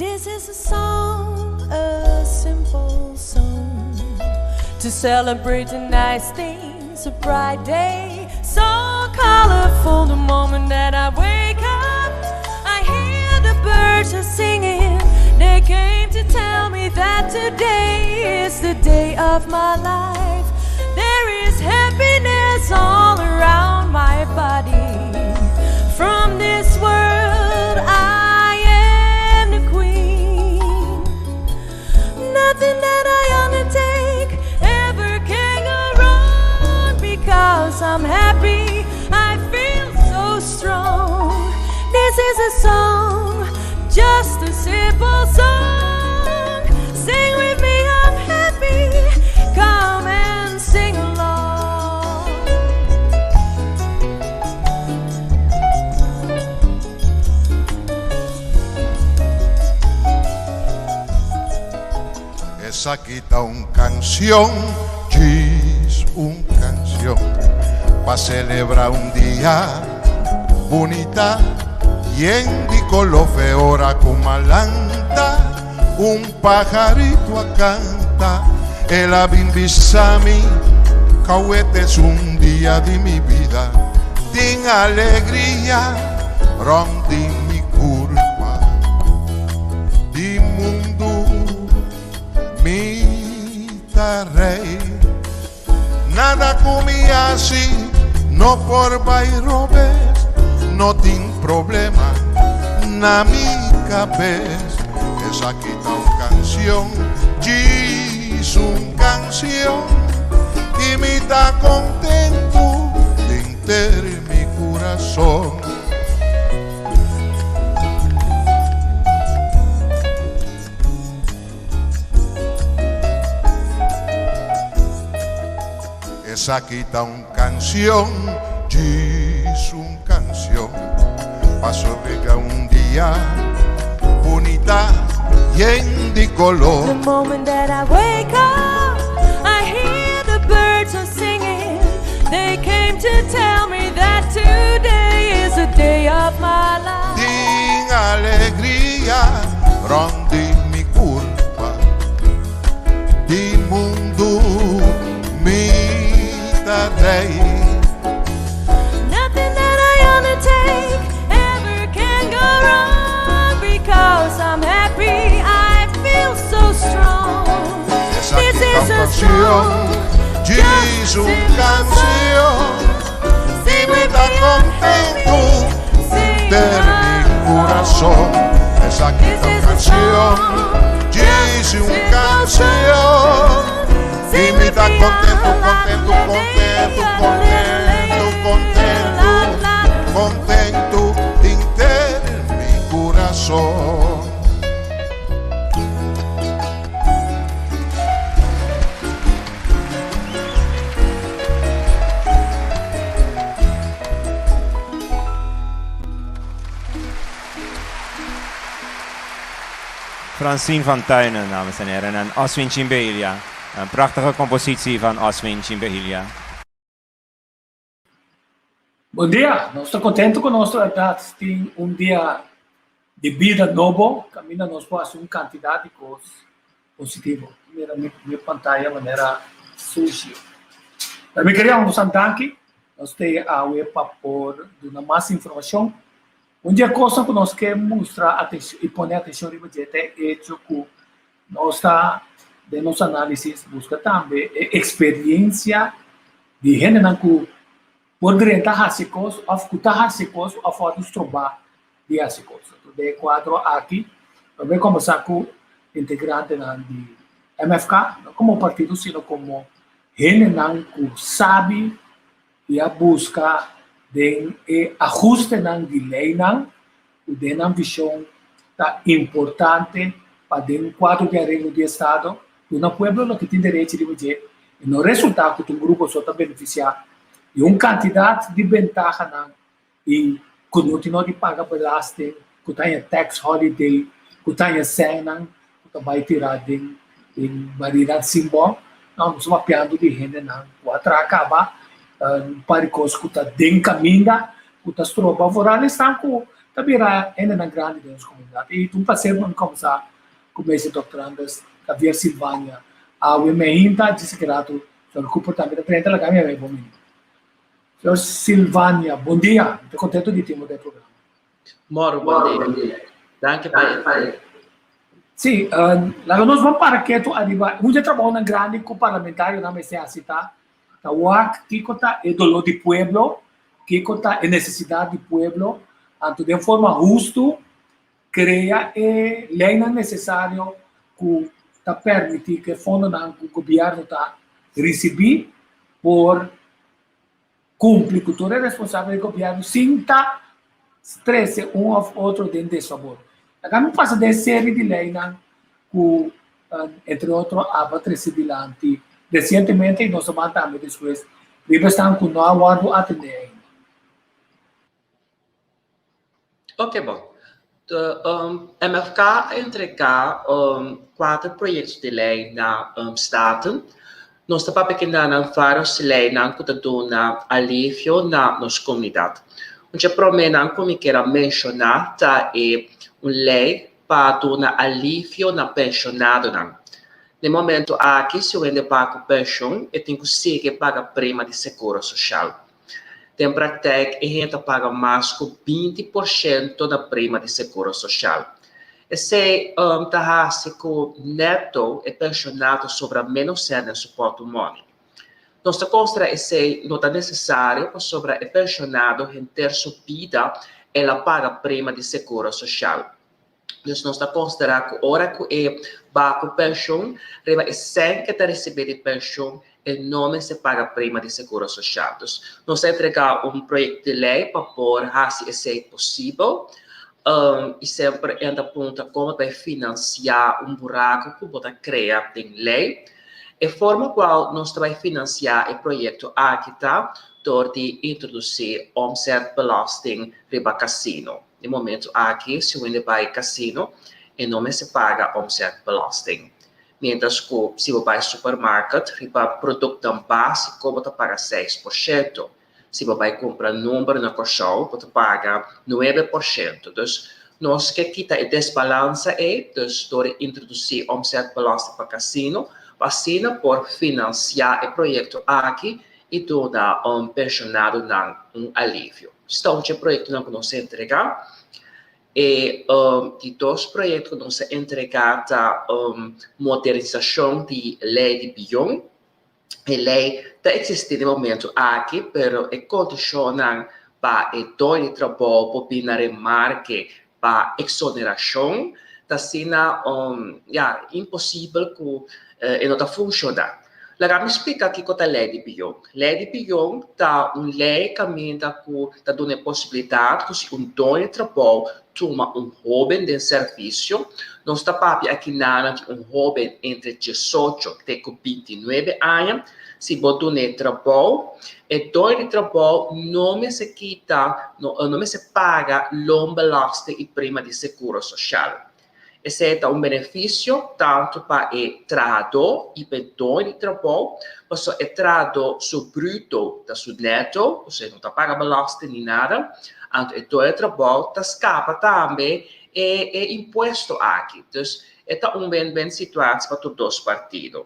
This is a song, a simple song To celebrate the nice things, a bright day So colorful the moment that I wake up I hear the birds are singing They came to tell me that today is the day of my life There is happiness all around my body From this world I am the queen Nothing that I undertake ever can go wrong Because I'm happy, I feel so strong This is a song, just a simple song Sing with me, I'm happy, come and sing along Esaki ta un canción, djis un canción Pa celebra un dia bunita Yen di color fe ora cu malanta Un pajarito a canta El a bin bisa mi Cauete es un dia di mi bida Tin alegria rond di mi curpa Di mundu mi ta rey Nada cu mi haci no por bay robes No tin problema na mi cabes Esaki ta un cancion, djis un cancion Y mi ta contento denter mi curason. Esaki ta un cancion, djis un cancion, pasobra un dia bunita yen di color. The moment that I wake up, I hear the birds are singing. They came to tell me that today is the day of my life. Tin alegria rond di mi curpa, di mundu mi ta rey. Nothing that I undertake ever can go wrong because I'm happy. I feel so strong. Esaki This ta un is a cancion, song, djis just a un simple cancion. song. Y Sing mi with ta me, I'm contento happy. Sing denter mi curason. along. Esaki This ta un is a cancion, song, djis just a un simple cancion. song. Y Sing mi with ta me, contento, la contento, la contento, la contento, contento, la la contento denter mi curason. Francine van Tuinen, dames en heren, en Oswin Chimbelia. Een prachtige compositie van Oswin Chimbelia. Bon dia, nos ta contento cu nos ta tin un dia di bida nobo, caminda nos por haci un cantidad di cos positivo. Mira mi, mi pantaya manera sushi. Pero mi queria un danki, nos te awe pa por duna mas informacion. Un di e cosnan cu nos ke mustra atencion y pone atencion riba dje ta e hecho cu nos ta den nos analisis busca tambe e experiencia di hendenan cu por drenta haci cos of cu ta haci cos of wordo stroba di haci cos. Anto den e cuadro aki nos bay combersa cu integrantenan di MFK, no como partido sino como hendenan cu sabi y a busca den e ahustenan di leynan cu den nan vision ta importante pa den un cuadro di areglo di estado duna pueblo loke tin derecho riba dje y no resulta cu ta un grupo so ta beneficia di un cantidad di bentahanan y cu no tin no di paga belasting, cu ta haña tax holiday, cu ta haña sènnan cu ta bay tira den den barinan sin bon. No, nos ta papiando di hendenan cu a traha caba un par di cos cu ta den caminda cu ta stroba. Vooral esnan cu. ta bira hendenan grandi den nos komunidat. I ta un plaser pa mi kòmbersá ku Meester Dòkter Anders Javier Silvania awe meinta djis aki ratu Señor Cooper tambe ta drenta laga mi a bon bini. Señor Silvania, bon dia, mi ta kontentu di tin bo den e programa. Moro, bon dia. Danki pa e. Sí, laga nos ban para ketu ariba un dje trabounan grandi ku parlamentarionan mester hasi ta ta wak kiko ta e doló di pueblo, kiko ta e nesesidat di pueblo, anto den forma hustu krea e leinan nesesario ku ta permití ku e fondonan ku gobièrnu ta risibí por Kumpli ku tur e responsabel di gobièrnu sin ta trese un òf otro den desfabor. Laga mi pasa den e seri di leinan ku entre otro aba trese dilanti resientemente i nos a ban tambe despues riba esnan ku no a wòrdu atendé ainda. Ok bon. De MFK a entregá kuater proyekto di lei na Staten. Nos ta papia kindanan vários leinan ku ta duna alivio na nos komunidat. Un dje proménan ku mi kier a menshoná ta e un lei pa duna alivio na penshonadonan. Na e momento aki si un hende paga ku penshon e tin ku sigui paga prima di seguro soshal. Den praktijk e hende ta paga mas ku 20 porshento na prima di seguro soshal. Esei ta hasi ku neto e penshonado sobra ménos sèn den su pòrtumòni. Nos ta konsiderá esei no ta nesesario pasobra e penshonado henter su bida el a paga prima di seguro soshal. Dus nos ta konsiderá ku ora ku e ba ku penshun, riba e sèn ku e ta risibí di penshun, e no mester paga prima di seguro soshal. Dus nos ta entregá un proyekto di lei pa por hasi esei posibel. I semper e ta puntra kon bo ta bai finansiá un buraku ku bo ta krea den lei. E forma kual nos ta bai finansiá e proyekto aki ta dor di introdusí omzetbelasting riba kasino. Den momento aki si un hende bai casino e no mester paga omzetbelasting. Mientras cu si bo bai supermarket riba productonan basico bo ta paga 6%. Si bo bai cumpra number na Corsou bo ta paga 9%. Dus nos ke kita e desbalansa ey, dus door di introduci omzetbelasting pa casino pa asina por financia e proyecto aki y duna pensionadonan un alivio. Sta un dje proyectonan cu nos a entrega. E di dos proyecto cu nos a entrega ta modernisacion di ley di bion. E ley ta existi den momento aki, pero e condicionnan pa e doño di trabou por bin na remarke pa exoneracion ta asina ya imposibel cu e no ta funciona. Laga mi splica kico ta ley di bion. Ley di bion ta un ley caminda cu ta duna e posibilidad cu si un doño di trabou tuma un hoben den servicio, nos ta papia aki nana di un hoben entre diesocho te cu bintinuebe aña, Si bo dun'é trabou, e doño di trabou no mester kita, no no mester paga loonbelasting i prima di seguro soshal. Esei ta un benefisio tantu pa e trahadó i pa e doño di trabou, pasobra e trahadó su bruto ta su neto, osea e no ta paga belasting ni nada, anto e doño di trabou ta skapa tambe e e impuesto aki. Dus e ta un win-win situatie pa tur dos partido.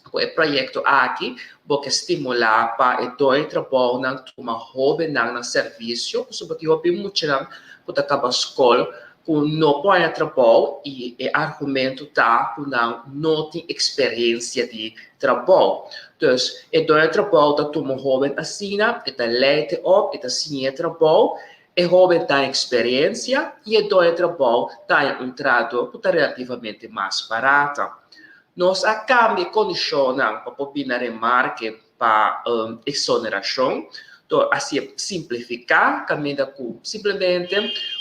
Ku e proyekto aki bo ke stimulá pa e doño trabounan tuma hóbennan na servisio pasobra tin hopi muchanan ku ta kaba skol ku no por haña trabou i e argumento ta ku nan no tin eksperensia di trabou. Dus e doño trabou ta tuma un hóben asina, e ta leite op, e ta siñ'é trabou, e hóben ta haña eksperensia i e doño trabou ta haña un trado ku ta relativamente mas barata. Nos a kambia e kondishonnan pa por bini na remarke pa eksonerashon dor hasié simplifiká kaminda ku simplemente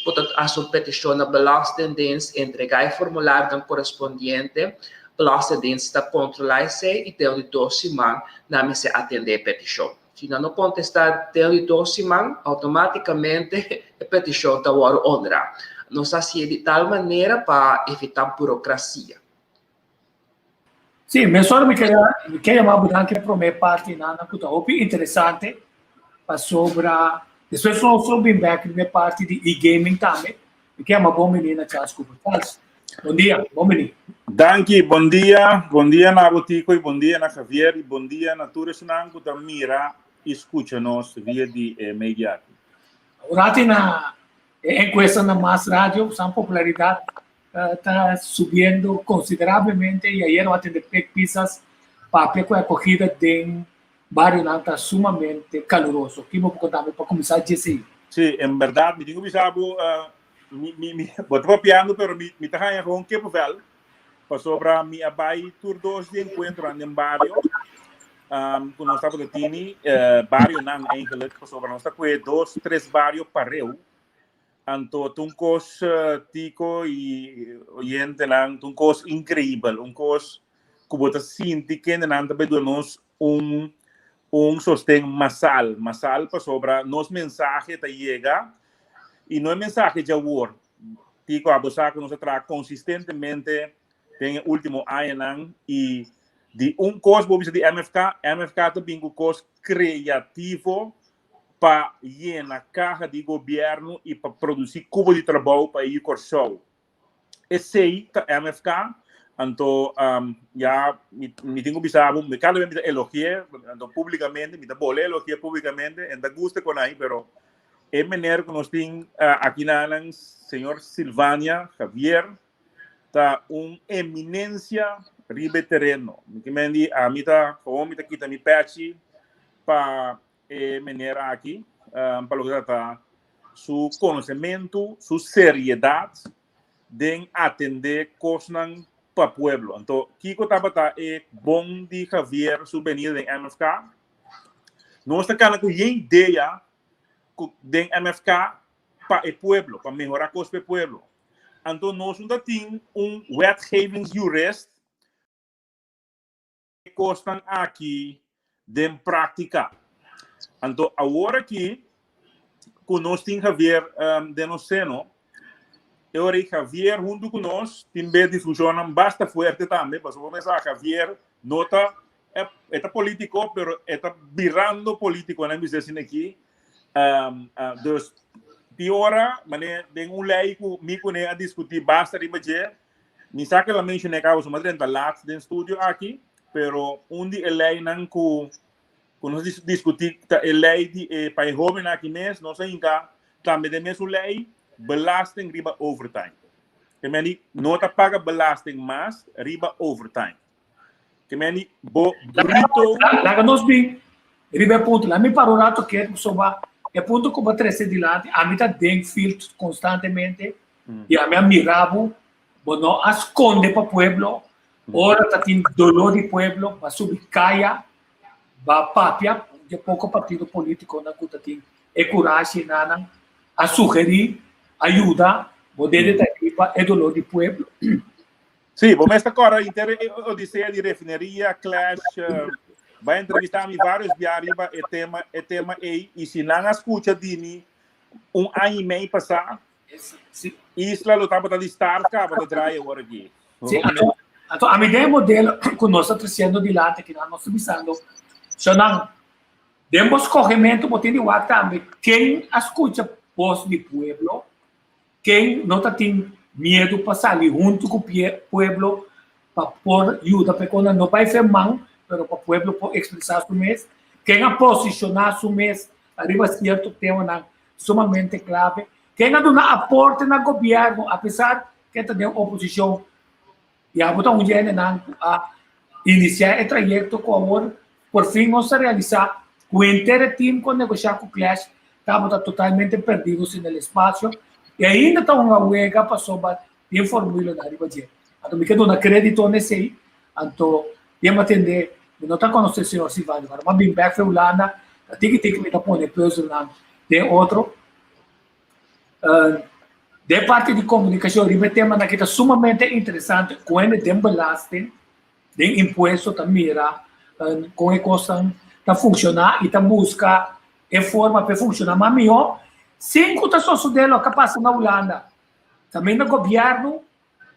bo ta hasi un petishon na Belastingdienst, entregá e formularionan korespondiente, Belastingdienst ta kontrolá esei i den di dos siman nan mester atendé e petishon. Si nan no kontestá den di dos siman, outomátikamente e petishon ta wòrdu honrá. Nos a hasié di tal manera pa evitá burokrasia. Sí, mesora mi kere mi ke yama bo danki promé parti nan ku ta hopi interesante pasobra. Despues nos lo bin bek riba e parti di e-gaming tambe. Mi ke yama bon bini na Charles Cooper. Charles, bon dia, bon bini. Danki, bon dia, bon dia na bo Tico y bon dia na Javier y bon dia na tur esnan cu ta mira y scucha nos via di e media aki. Awor na e encuesta na Mas Radio, san popularidad ta subiendo considerablemente y ayer a tende Pek Pisas papia cu e acogida den barionan ta sumamente caluroso. Ki bo por conta mi pa cuminsa djesi? Sí, en berdad mi tin cu bisa bo, mi, mi, mi, bo ta papiando pero mi, mi ta haña gewoon kippenvel pasobra mi a bai tur dos di encuentronan den bario cu nos tabata tini, barionan eigenlijk, pasobra nos ta cue dos, tres bario pareu. Anto ta un kos Tico y oyentenan, ta un kos increibel, un kos ku bo ta sinti kendenan ta bay duna nos un un sosten masal, masal pasobra nos mensahe ta yega y no e mensahe djawor. Tico, abo sa ku nos a traha consistentemente den e ultimo añanan y di un kos bo bisa di MFK, MFK ta bin ku kos creativo pa yena kaha di gobièrnu i pa produsí kubo di trabou pa e yu Kòrsou. Esei ta MFK, anto ya mi tin ku bisa bo, mi kada bes mi ta elogi'é, anto públikamente, mi ta bole elogi'é públikamente, e no ta gusta kon ai, pero e mener ku nos tin aki nan, señor Silvania Javier, ta un eminensia riba e tereno. Mi ke men di ami ta, gewoon mi ta kita mi pèchi pa e meneer aki, pa loke ta trata su konosementu, su seriedat den atendé kosnan pa pueblo. Anto, kiko tabata e bon di Javier su benida den MFK? Nos ta kana ku yen idea ku den MFK pa e pueblo, pa mehorá kos pa e pueblo. Anto nos no ta tin un wetgevingsjurist e kosnan aki den práktika. Anto awor aki ku nos tin Javier den nos seno, e ora ei Javier huntu ku nos tin be diskushonnan basta fuerte tambe, pasobra bo mester sa Javier no ta e ta polítiko pero e ta birando polítiko nan bisa asina aki. Dus tin ora manera den un lei ku mi kuné a diskutí basta riba dje, Mi sa ke lo menshoné kaba su drenta laat den studio aki, pero un di e leinan ku ku nos diskutí ta e lei di e pa e hóbennan aki mes, nos a hinka tambe den mesun lei belasting riba overtime. Ke men di no ta paga belasting mas riba overtime. Ke men di bo bruto. Laga nos bin riba e punto. Laga mi para un rato ketu pasobra e punto ku bo a trese dilanti ami ta den field konstantemente I ami a mira bo, bo no a skonde pa pueblo, ora ta tin doló di pueblo, bo a subi kaya, bo a papia, di poko partido politikonan ku ta tin e kurashi nanan a sugerí, a yuda, bo dede ta riba e doló di pueblo. Sí, bo mes ta kòrda inter e odisea di refineria, clash, bai entrevistá mi vários bia riba e tema, e tema ei, i si nan a skucha di mi un aña i mei pasá, Isla lo tabata di start caba ta draai awor aki. Sí, anto, anto a mi den modelo ku nos ta tresiendo dilanti aki nan nos ta bisando, shonnan, den bo skogementu bo tin di wak tambe ken a skucha bos di pueblo, ken no ta tin miedu pa sali huntu ku pueblo pa por yuda pa e konan no bai fe man, pero pa pueblo por ekspresá su mes, ken a posishoná su mes ariba sierto temanan sumamente clave. Ken a duna aporte na gobierno apesar ke ta den oposicion? Y abo ta un dje hendenan cu a inicia e trayecto cu awor por fin nos a realisa cu henter e team cu a negocia cu Clash tabata totalmente perdidos en el espacio y ainda ta hunga wega pasobra tin formula na riba dje. Anto mi ke duna credito na esey, anto bien bo tende mi no ta conoce señor Silvanio, pero mi a bin bek fe Hulanda, ta tiki tiki mi ta pone puzzelnan den otro. Den parti di comunicacion riba e temanan aki ta sumamente interesante con hende den belasting, den impuesto ta mira con e cosnan ta funciona y ta busca e forma pa e funciona mas miho sin cu ta sosode loke a pasa na Hulanda. Caminda gobierno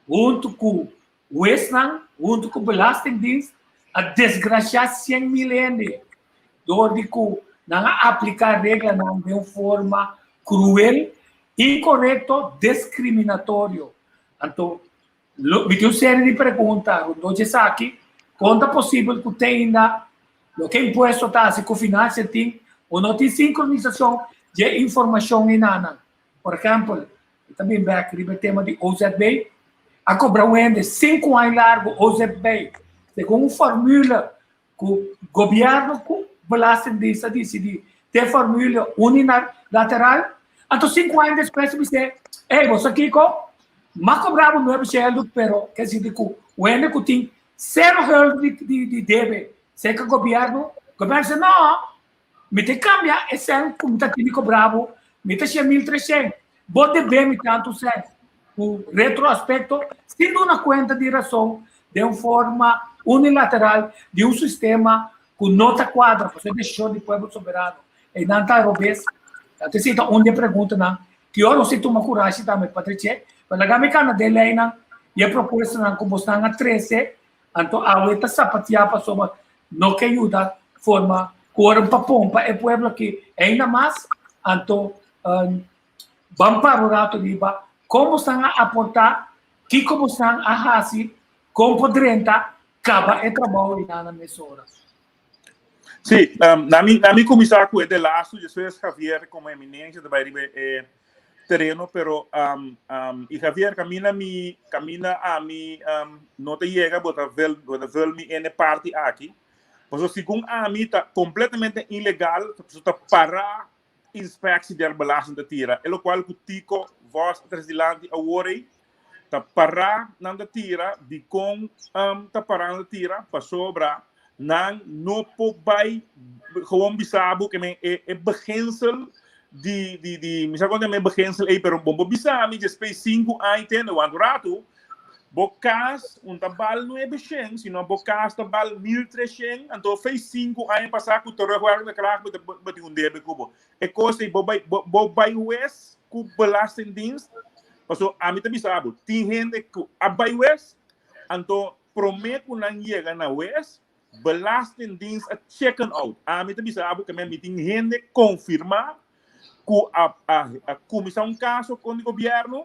hunto cu huesnan, hunto cu Belastingdienst a desgracia 100.000 hende door di cu. Nan a apliká reglanan den un forma kruel, inkorekto, diskriminatorio. Anto, lo, mi tin un serie di pregunta rondó dje esaki, kon ta posibel ku te ainda loke impuesto ta hasi ku finansia tin o no tin sinkronisashon dje informashon einanan? Por ehèmpel, mi ta bin bèk riba e tema di OZB, a kobra un hende sinku aña largu OZB segun un formule ku gobièrnu ku Belastingdienst a disidí te formule unilateral, anto sinku aña despues a bis'é, Ey, bo sa kiko? M'a kobra bo nuebe sheldu, pero ke sinti ku un hende ku tin sero heldu di debe serka gobièrnu, gobièrnu a bis'é, No, mi ta kambia e sèn ku mi ta tene kobra bo, mi ta shia 1300, bo debe mi tantu sèn. Ku retroaspekto, sin duna kuenta di rason den un forma unilateral di un sistema ku no ta kuadra ku e desishon di pueblo soberano. Einan ta robes. Ta esei ta un di e preguntanan ki ora nos tin tuma kurashi tambe, Patricia, pa laga mi kana den leinan i e propuestanan ku bosnan a trese, anto awe ta sapatia pasobra no ke yuda forma kuorum pa pompa e pueblo aki ainda mas, anto Ban para un rato riba kon bosan a aportá, kiko bosan a hasi, kon por drenta, kaba e trabou i nana mesora. Sí, um, na mi, na mi kuminsá ku e de laatste, despues Javier komo eminencia ta bai riba e tereno, pero um, um, i Javier kamina mi, kamina a mi um, no ta yega, bo ta vul, bo ta vul mi ene parti aki. Pasobra segun ami ta kompletamente ilegal, pasobra ta pará Inspectie der Belasting ta tira, e locual cu Tico Vos a trece dilanti awor ey, ta para nan ta tira, dicon ta para nan ta tira? Pasobra nan no por bay gewoon bisa bo ke men e beginsel di, di, di, mi sa con ta e beginsel ey, pero bo por bisa mi despues 5 aña tende, want rato Bo kas un ta bal 900, sino bo kas ta bal 1300, anto fei 5 aña pasá ku terugwerkende kracht bo ta bo tin un debe ku bo. E kos ei bo bai bo bo bai hues ku belastingdienst, paso ami ta bisa bo, tin hende ku a bai hues, anto promé ku nan yega na hues, belastingdienst a chicken out. Ami ta bisa bo ke mi tin hende konfirmá ku a a a kuminsá un kaso kon di gobièrnu,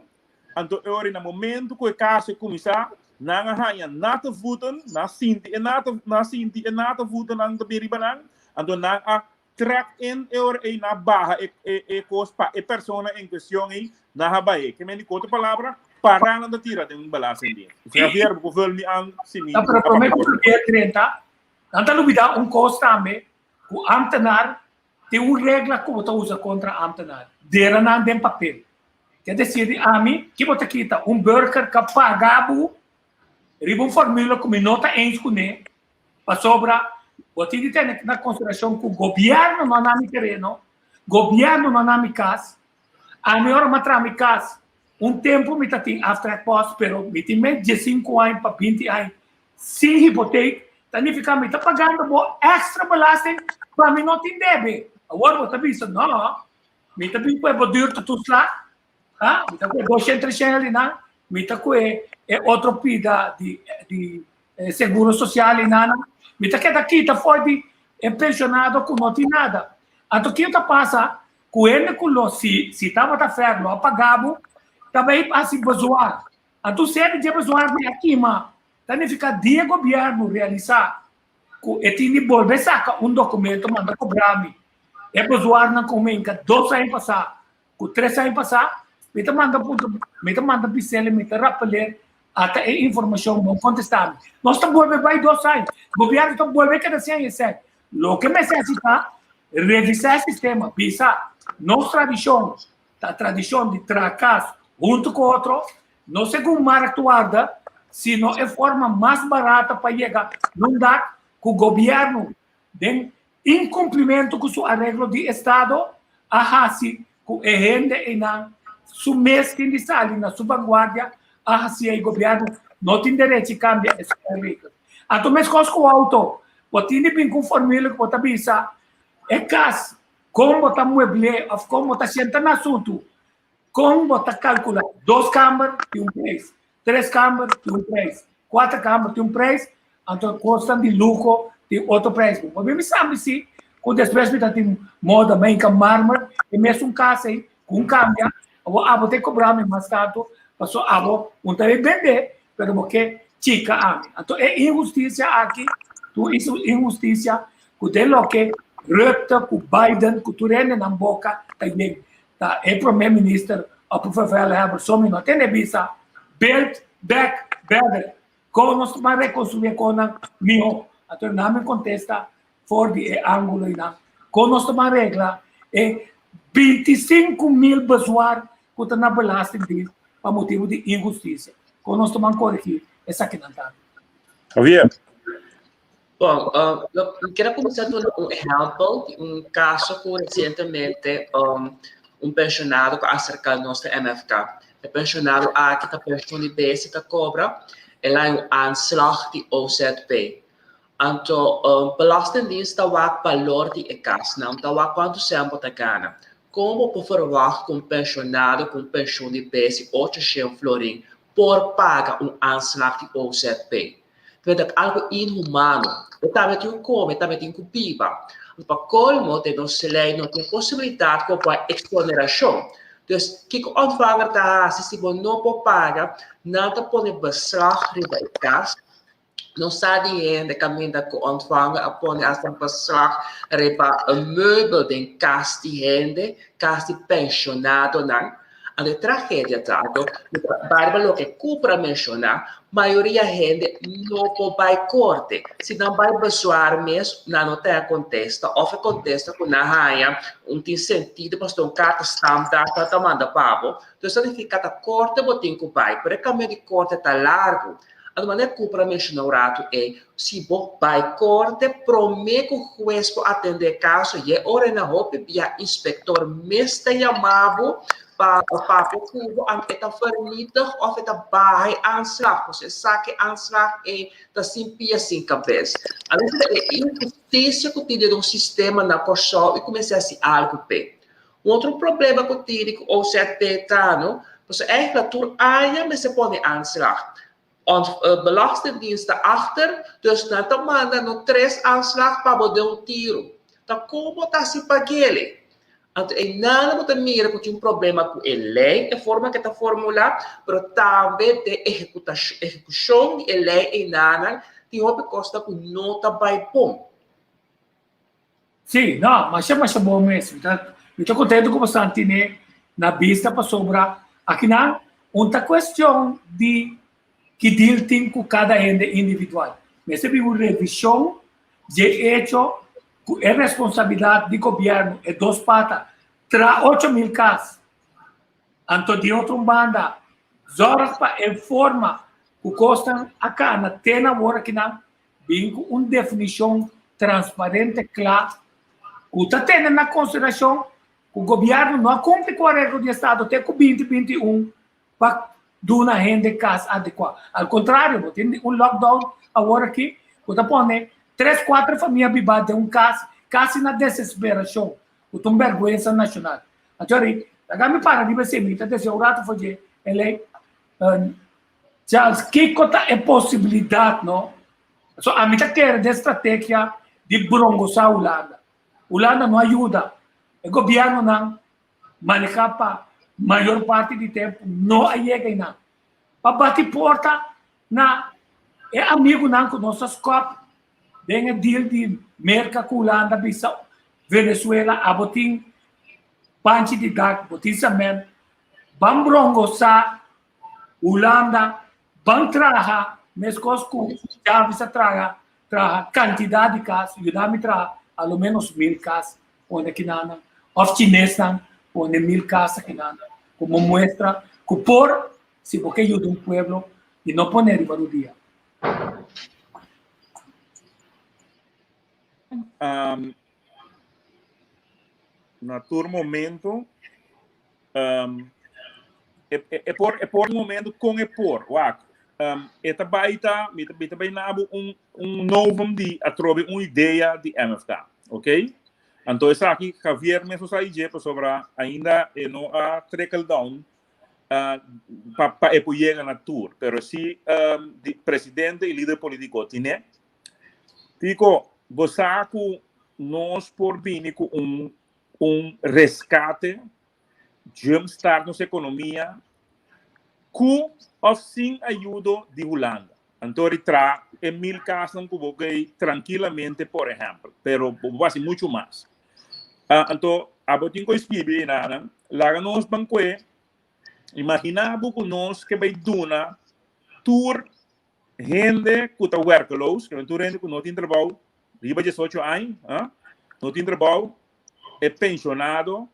Anto e ora na momento ku e kaso e kuminsá, nan a haña natte voeten, nan a sinti e natte, nan a sinti e natte voetennan ta bin riba nan, anto nan a trek in e ora ei, nan a baha e e e kos pa e persona en kuestion ei, nan a bah'é. Ke men di ku otro palabra, pará nan ta tira den belastingdienst. Javier, bo por vul mi an si mi Ta, pero promé ku Javier drenta, nan ta lubidá un kos tambe, ku ámtenar Tin un regla ku bo ta usa kontra ámtenar, dera nan den papel. Ke desir di ami, ki bo ta kita un burger ka paga bo riba un formula ku mi no ta eens kuné, pasobra bo tin di tene na konsiderashon ku gobièrnu no na mi tereno, gobièrnu no na mi kas. Ami ora mi a traha mi kas, un tempu mi ta tin aftrekpost, pero mi tin mes diesinku aña pa binti aña Sin hipoteek ta nifiká mi ta pagando bo èkstra belasting pa mi no tin debe. Awor bo ta bisa, no, mi ta bin ku e boduurtoeslag, ha, mi ta ku e doshen, treshen elinan, mi ta ku e e otro pida di di seguro sosial elinan, mi ta keda kita for di e penshonado ku no tin nada. Anto kiko ta pasa ku hende ku lo si si tabata fèr lo a paga bo, ta bai hasi bezwaar. Anto sede dje bezwaar di a kima ta nifiká di e gobièrnu realisá ku e tin di bolbe saka un dokumento manda kobra mi e bezwaarnan ku mi hinka dos aña pasá ku tres aña pasá. Mi ta manda puntra, mi ta manda bis'el, mi ta rapeler ata e informashon no kontestá mi. Nos ta bolbe bai dos aña, gobièrnu ta bolbe keda sin aña esei. Loke mester hasi ta revisá e sistema, bisa nos tradishon Ta tradishon di traha kas huntu ku otro, no segun marktwaarde, sino e forma mas barata pa yega nun dak ku gobièrnu den inkumplimentu ku su areglo di estado a hasi ku e hende einan su mes tin di sali na su vanguardia a hasi ei gobièrnu no tin derechi kambia e spelregel. Anto meskos ku outo, bo tin di bin ku un formule ku bo ta bisa e kas Kon bo ta muebl'é òf kon bo ta sienta na asuntu? Kon bo ta kalkulá? Dos kamber tin un preis, tres kamber tin un preis, kuater kamber tin un preis, anto kosnan di luho tin otro preis. Bo por bin mi sabi si. Ku despues mi ta tin moda mei ka marmer, e mesun kas ei, ku un kambia, abo abo ta kobra mi mas tantu, paso abo un ta bende, pero bo ke chika ami. Anto e inhustisia aki, tur inhustisia ku den loke Rutte, ku Biden, ku tur hende nan boka ta yen. Ta e prome minister op bevelhebber so mi no tende bisa build back better. Kon nos ta ban rekonstruí e konan mihó? Anto nan mi kontesta for di e ángulo einan. Kon nos ta ban regla e 25,000 bezwaar ku ta na Belastingdienst pa motibu di inhustisia? Kon nos ta ban koregí esakinan tambe? Javier. Bon, uh, lo, quiero kuminsá duna un ehèmpel di un kaso ku resientemente um, un pensionado ku a aserká nos na MFK. E pensionado aki ta penshon di bes ta kobra, el a un aanslag di OZP. Anto um, Belastingdienst ta wak balor di e kas, nan ta wak kuantu sèn bo ta gana. Kon bo por verwagt ku un pensionado ku un penshon di bes di 800 florin por paga un aanslag di OZP? Pero ta algo inhumano. E tambe tin ku kome, e tambe tin ku biba. Pa kolmo, den nos lei no tin posibilidat ku pa eksponerashon. Dus, kiko ontvanger ta hasi si bo no por paga? Nan ta pone beslag riba e kas. Nos sa di hende kaminda ku ontvanger a pone hasta beslag riba un meubel den kas di hende, kas di penshonadonan. Anto e tragedia ta anto bai riba loke Cooper a menshoná, mayoria hende no por bai korte. Si nan bai bezwaar mes, nan no ta kontesta òf e kontesta ku nan haña un tin sentido pasobra un karta standaard nan ta manda pa bo. Entonces ta nifiká ta korte bo tin ku bai, pero e kamino di korte ta largu. Anto manera Cooper a menshoná un ratu ei, si bo bai korte promé ku hues por atendé e kaso, ye ora na hopi bia inspektor mes ta yama bo pa papia ku bo, anto e ta vernietig òf e ta baha e aanslag. Pasobra e sa ku e aanslag ei ta sin pia sin kabes. Anto e inhustisia ku tin den nos sistema na Kòrsou i kuminsá hasi algu p'e. Un otro problema ku tini ku OZP ta no, pasobra eigenlijk tur aña mester pone aanslag. Ont Belastingdienst ta achter, dus nan ta manda no tres aanslag pa bo den un tiru. Ta kon bo ta hasi pag'ele? Anto einan bo ta mira ku tin un problema ku e lei, e forma ku e ta formulá, pero tambe den ehekushon di e lei einanan tin hopi kosnan ku no ta bai bon. Sí, no, masha masha bon mes. Mi ta, mi ta contento cu bosan tine na bista pasobra akinan un ta cuestion di ki deal tin cu cada hende individual. Mester bin un revision dje hecho cu e responsabilidad di gobierno e dos pata tra 8000 cas. Anto di otro un banda zorg pa e forma cu cosnan a cana te na awor akinan Bin ku un definishon transparente kla ku ta tene na konsiderashon ku gobièrnu no a kumpli ku areglo di estado te ku 2021 pa duna hende kas adekuá. Al kontrario, bo tin un lockdown awor aki ku ta pone tres kuater famia bibá den un kas kasi na desesperashon, ku ta un bèrgwensa nashonal. Anto ri, laga mi para riba esei, mi ta desea un ratu for dje e lei. Charles, kiko ta e posibilidat no? So ami ta kere den strategia di brongosá Hulanda. Hulanda no a yuda. E gobièrnunan manehá pa mayor parti di tempu no a yega einan. Pa bati porta na e amigunan ku nos a skòp den e deal di Merka ku Hulanda bisa Venezuela abo tin panchi di dak, bo tin cement, ban brongosá Hulanda ban traha meskos ku Chaves a traha, traha kantidat di kas, yuda mi traha a lo menos 1000 kas pone kinanan, òf chinesnan pone 1000 kas akinanan komo muestra ku por si bo ke yuda un pueblo i no pone riba rudia. Na tur momento Um, e, e, e por, e por momento con e por, wak. Um, e ta bai ta, mi ta, mi ta bai nabu un, un novum di atrobe un idea di MFK, ok? Anto esaki Javier mesmo sa ije pasobra ainda e no a trickle down uh, pa, pa e por yega na tur. Pero si um, di presidente y lider politico tine. Tico, bo sa ku nos por bini ku un un reskate, jumpstart nos ekonomia ku òf sin ayudo di Hulanda. Anto di tra e 1000 kasnan ku bo kei trankilamente, por ehèmpel, pero bo por hasi muchu mas. Anto abo tin ku skibi einanan, laga nos ban kue, imaginá bo ku nos ke bai duna tur hende ku ta werkeloos, ke tur hende ku no tin trabou riba 18 aña, no tin trabou, e penshonado,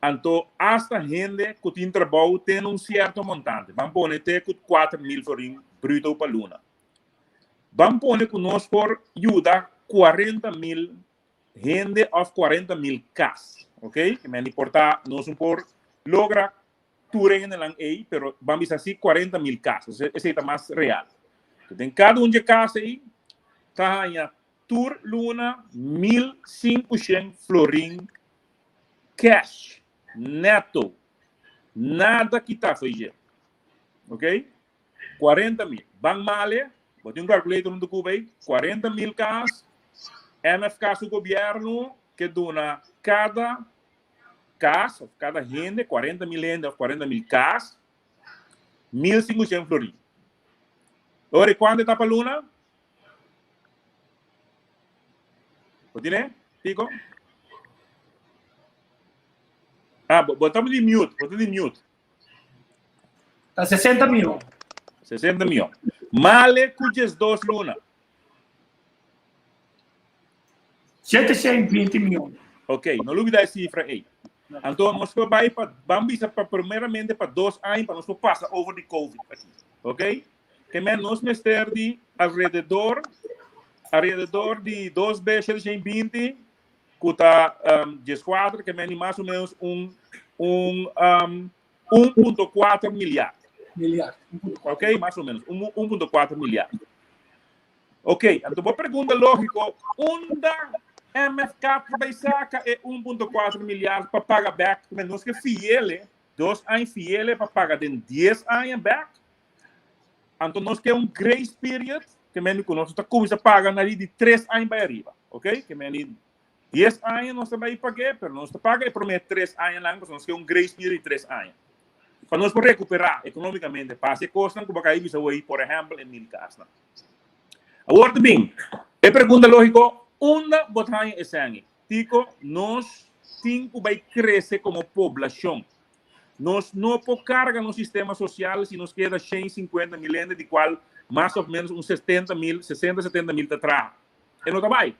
anto asta hende ku tin trabou ten un sierto montante, ban pone te ku 4000 florin bruto pa luna. Ban pone ku nos por yuda 40.000 hende òf 40.000 kas, ok? Ke men di por ta nos no por logra tur e hendenan ei, pero ban bisa si 40.000 kas, esei ta mas real. Den kada un dje kas ei ta haña Tur luna 1500 florin cash, neto. Nada kita fo'i dje. Ok? 40 mil. Ban male, bo tin un calculator huntu ku bo ei, 40 mil kas, MFK su gobierno ke duna kada kas of kada hende, 40 mil hende of 40 mil kas, 1500 florin. Ora, kuantu e ta pa luna? Bo tiene, Tico? Ah, bo, bo di mute, bo di mute. Ta 60 miljoen. 60 miljoen. Male ku 12 luna. 720 miljoen. Ok, no lubida e cifra ei. Anto nos por bai pa, ban bisa pa primeramente pa 2 aña pa nos por pasa over di COVID aki. Ok? Ke men nos mester di alrededor alrededor di dos be 720 ku ta um, 14 ke men di mas o menos un un um, 1.4 milyar. Milyar. Ok, mas o menos 1.4 milyar. Ok, anto bo pregunta lógiko, unda MFK ta bai saka e 1.4 milyar pa paga bek? Men nos ke fiele, 2 aña fiele pa paga den 10 aña bek. Anto nos ke un grace period, ke men ku nos ta kuminsá paga na di 3 aña bai ariba, ok? Ke men di 10 aña nos ta bai pag'é, pero nos ta paga e promé 3 añanan, pasobra nos ke un grace period di 3 aña. Pa nos por rekuperá ekonómikamente, pa hasi e kosnan ku bo a kai bisa awor, por ehèmpel, e 1000 kasnan. Awor ta bin e pregunta lógiko, unda bo ta haña e sèn ei? Tiko, nos tin ku bai krese komo poblashon. Nos no por carga nos sistema social si nos keda 150 mil hende, di cual mas of menos un 70 mil, 60, 70 mil ta traha. E no ta bai.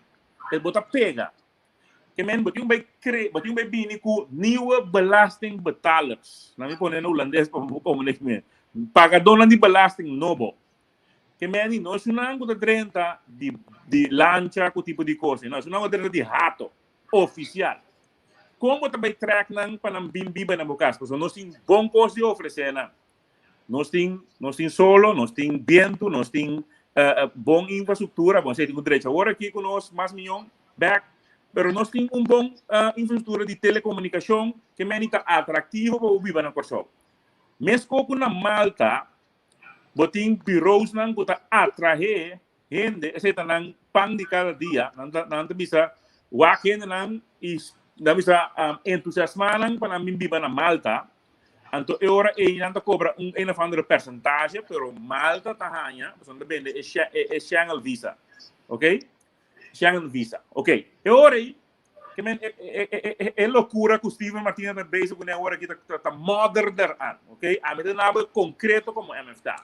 E bo ta pega. Ke men, bo tin bai cre, bo tin bai bini cu nieuwe belastingbetalers. Na mi pone na holandés pa bo komunik me. Pagadónan di belasting nobo. Ke men, no esunnan ku ta drenta di, di lancha ku tipo di kos. No, esunnan ku ta drenta di hato oficial. Kon bo ta bai trèk nan pa nan bin biba na bo kas? Pasobra nos tin bon kos di ofresé nan. Nos tin, nos tin solo, nos tin bientu, nos tin bon infrastruktura. Bon, esei tin ku drecha awor aki ku nos mas mion bèk. Pero nos tin un bon infrastruktura di telekomunikashon ke meni ta atraktivo pa bo biba na Kòrsou. Meskos ku na Malta, bo tin bureausnan ku ta atraé hende, esei ta nan pan di kada dia, nan ta, nan ta bisa wak hendenan i nan bisa um, entusiasmá nan pa nan bin biba na Malta. Anto e ora ei nan ta kobra un een of andere percentage, pero Malta ta haña, pasobra nan ta bende e, e, e Schengen visa. Ok? Schengen visa. Ok. E ora ei, ke men, e, e, e, e, e locura ku Steven Martina ta bezig kuné awor aki ta, ta, ta modder eraan. Ok? Ami ta nabo konkreto komo MFK.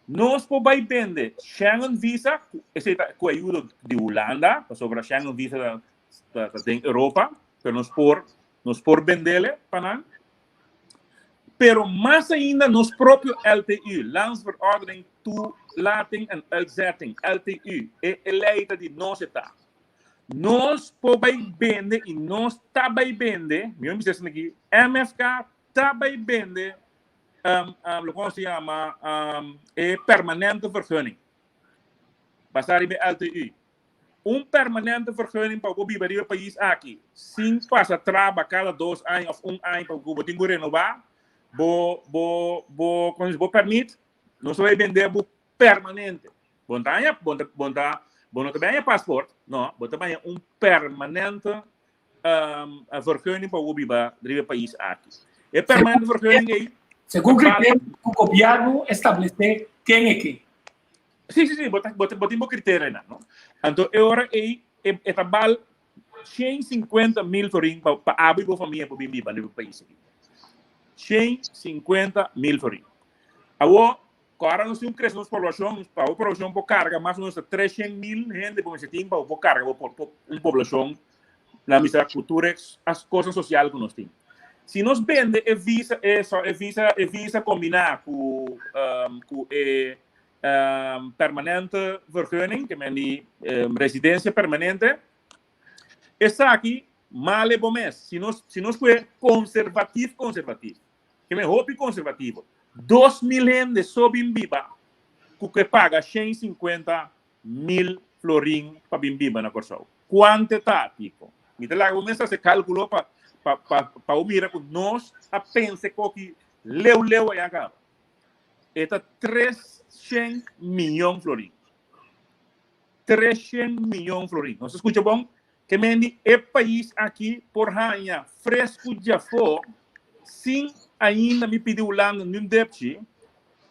Nos por bai bende Schengen visa, esei ta ku ayudo di Hulanda, pasobra Schengen visa ta, ta, ta den Europa, pero nos por, nos por bendele pa nan. Pero mas ainda nos propio LTU, Landsverordening Toelating en Uitzetting, LTU, e, e lei ta di nos e ta. Nos por bai bende i nos ta bai bende, mi bisa esaki, MFK ta bai bende loke nos ta yama e permanente vergunning. Basá riba e LTU. Un permanente vergunning pa bo biba riba e pais aki sin pasa traba kada 2 aña òf un aña pa ku bo tin ku renobá bo bo bo komo se dice bo permit, nos ta bai bende bo permanente. Bo ta haña, bo ta bo ta. Bo no ta bai haña paspoort, no, bo ta bai haña un permanente um, vergunning pa bo biba riba e pais aki. E permanente vergunning ei Segun criterio ku gobièrnu establesé ken e ke. Sí, sí, sí, bo ta, bo ta, bo tin bo criterionan, no? Anto e ora ei e, e ta bal 150 mil florin pa, pa abo i bo famia por bin biba riba e pais aki. 150 mil florin. Awor, Ku ora nos tin un krese nos poblashon, pa bo poblashon por karga mas o menos ta 300 mil hende bo mester tin pa bo por karga bo un poblashon na misa ku tur e kosnan sosial ku nos tin. Si nos bende e visa e e visa e visa kombiná ku ku e permanente vergunning, ke men di residensia permanente, esaki male bo mes. Si nos si nos kue konservatif konservatif. Ke men hopi konservativo. 2000 hende so bin biba ku ke paga 150.000 florin pa bin biba na Kòrsou. Kuante ta, Tico? Mi ta laga bo mes hasi kalkulo pa pa pa pa bo mira ku nos a pensa e koki leu leu aya kaba. E ta 300 miyon florin. 300 miyon florin. Nos a skucha bon? Ke men di e pais aki por haña fresku djafó sin ainda mi pidi Hulanda niun depchi,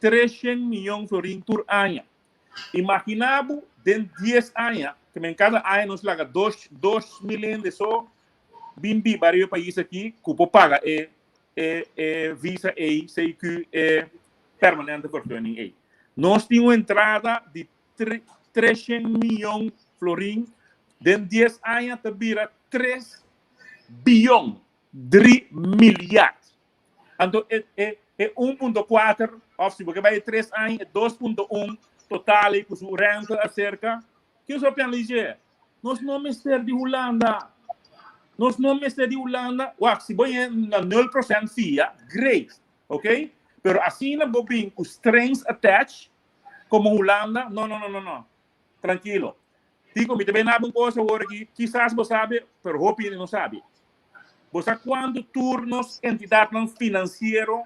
300 miyon florin tur aña. Imaginá bo den dies aña, ke men kada aña nos laga dos 2000 hende so bin biba riba e pais aki ku por paga e e e visa ei, CQ, e permanente vergunning ei. Nos tin un entrada di 300 miyon florin den 10 aña ta bira 3 biyon, 3 milyard. Anto e e e 1.4 of si bo ke bai 3 aña e 2.1 total ei ku su rente aserka. Ke so pian lije? Nos no mester di Hulanda. Nos no mester di Hulanda. Wak, si bo na 0% fia, great. Ok? Pero asina bo bin ku strings attached, Como Hulanda, no, no, no, no, no. Trankilo. Tico, mi ta bay naba un cos awor aki, kisas bo sabi, pero hopi hende no sabi. Bo sa cuanto tur nos entidadnan financiero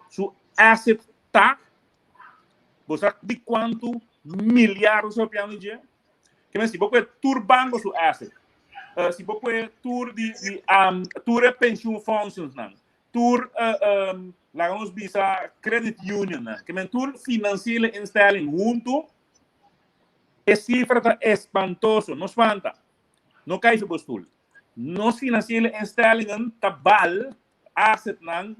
su asset ta? Bo sa di cuanto milyar nos ta papiando dje? Ke men si bo koe tur banco su asset, si bo koe tur di, di, tur e pensioenfondsnan, tur laga nos bisa credit unionnan, ke men tur financiële instelling huntu, e sifra ta espantoso. No spanta, no kai for bo stoel. Nos financiële instellingen ta bal, assetnan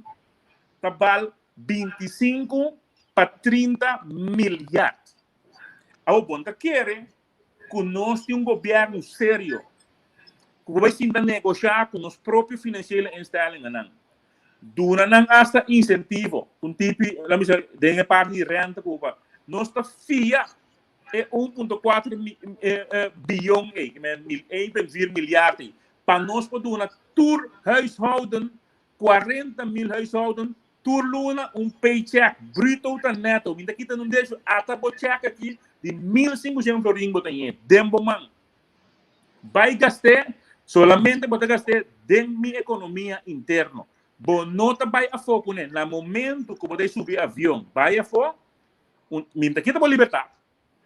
ta bal 25 pa 30 miljard. Awor bo no ta kere ku nos tin un gobièrnu serio ku por bai sinta negoshá ku nos propio finansiële instellingennan, duna nan asta insentivo, un tipi, laat mi bisa, den e parti di renta ku pa nos ta fia e 1.4 biyon ei, 1.4 milyard ei, pa nos por duna tur huishouden, 40 mil huishouden, Tur luna un paycheck, bruto ta neto. Mi ta kita nun decho, ata bo check aki di 1500 florin bo ta ñe den bo man. Bai gast'é, solamente bo ta gast'é den mi economia interno. Bo no ta bai afó kuné. Na momento ku bo ta subi avion bai afó, un, mi ta kita bo libertad.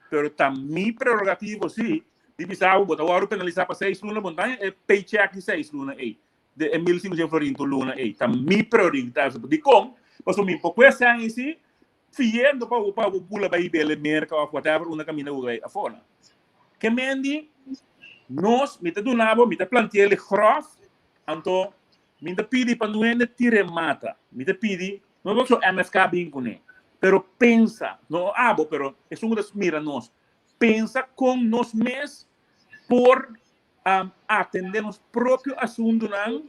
Pero ta mi prerogativo si di bisa bo, bo ta wòrdu penalisá pa seis luna, bo no ta haña e paycheck di seis luna ei. De e 1500 florin tur luna ei ta mi prioritas. Dikon? Pasobra mi por kue sèn isi fiendo pa bo pa bo bula bai bele Merka òf whatever unda kaminda bo bai afó nan. Ke men di nos mi ta duna bo mi ta planti'el gròf anto mi ta pidi pa no hende tir'e mata. Mi ta pidi no pasobra MFK bin kuné pero pensa no abo pero esun ku ta mira nos pensa kon nos mes por atende nos propio asuntunan,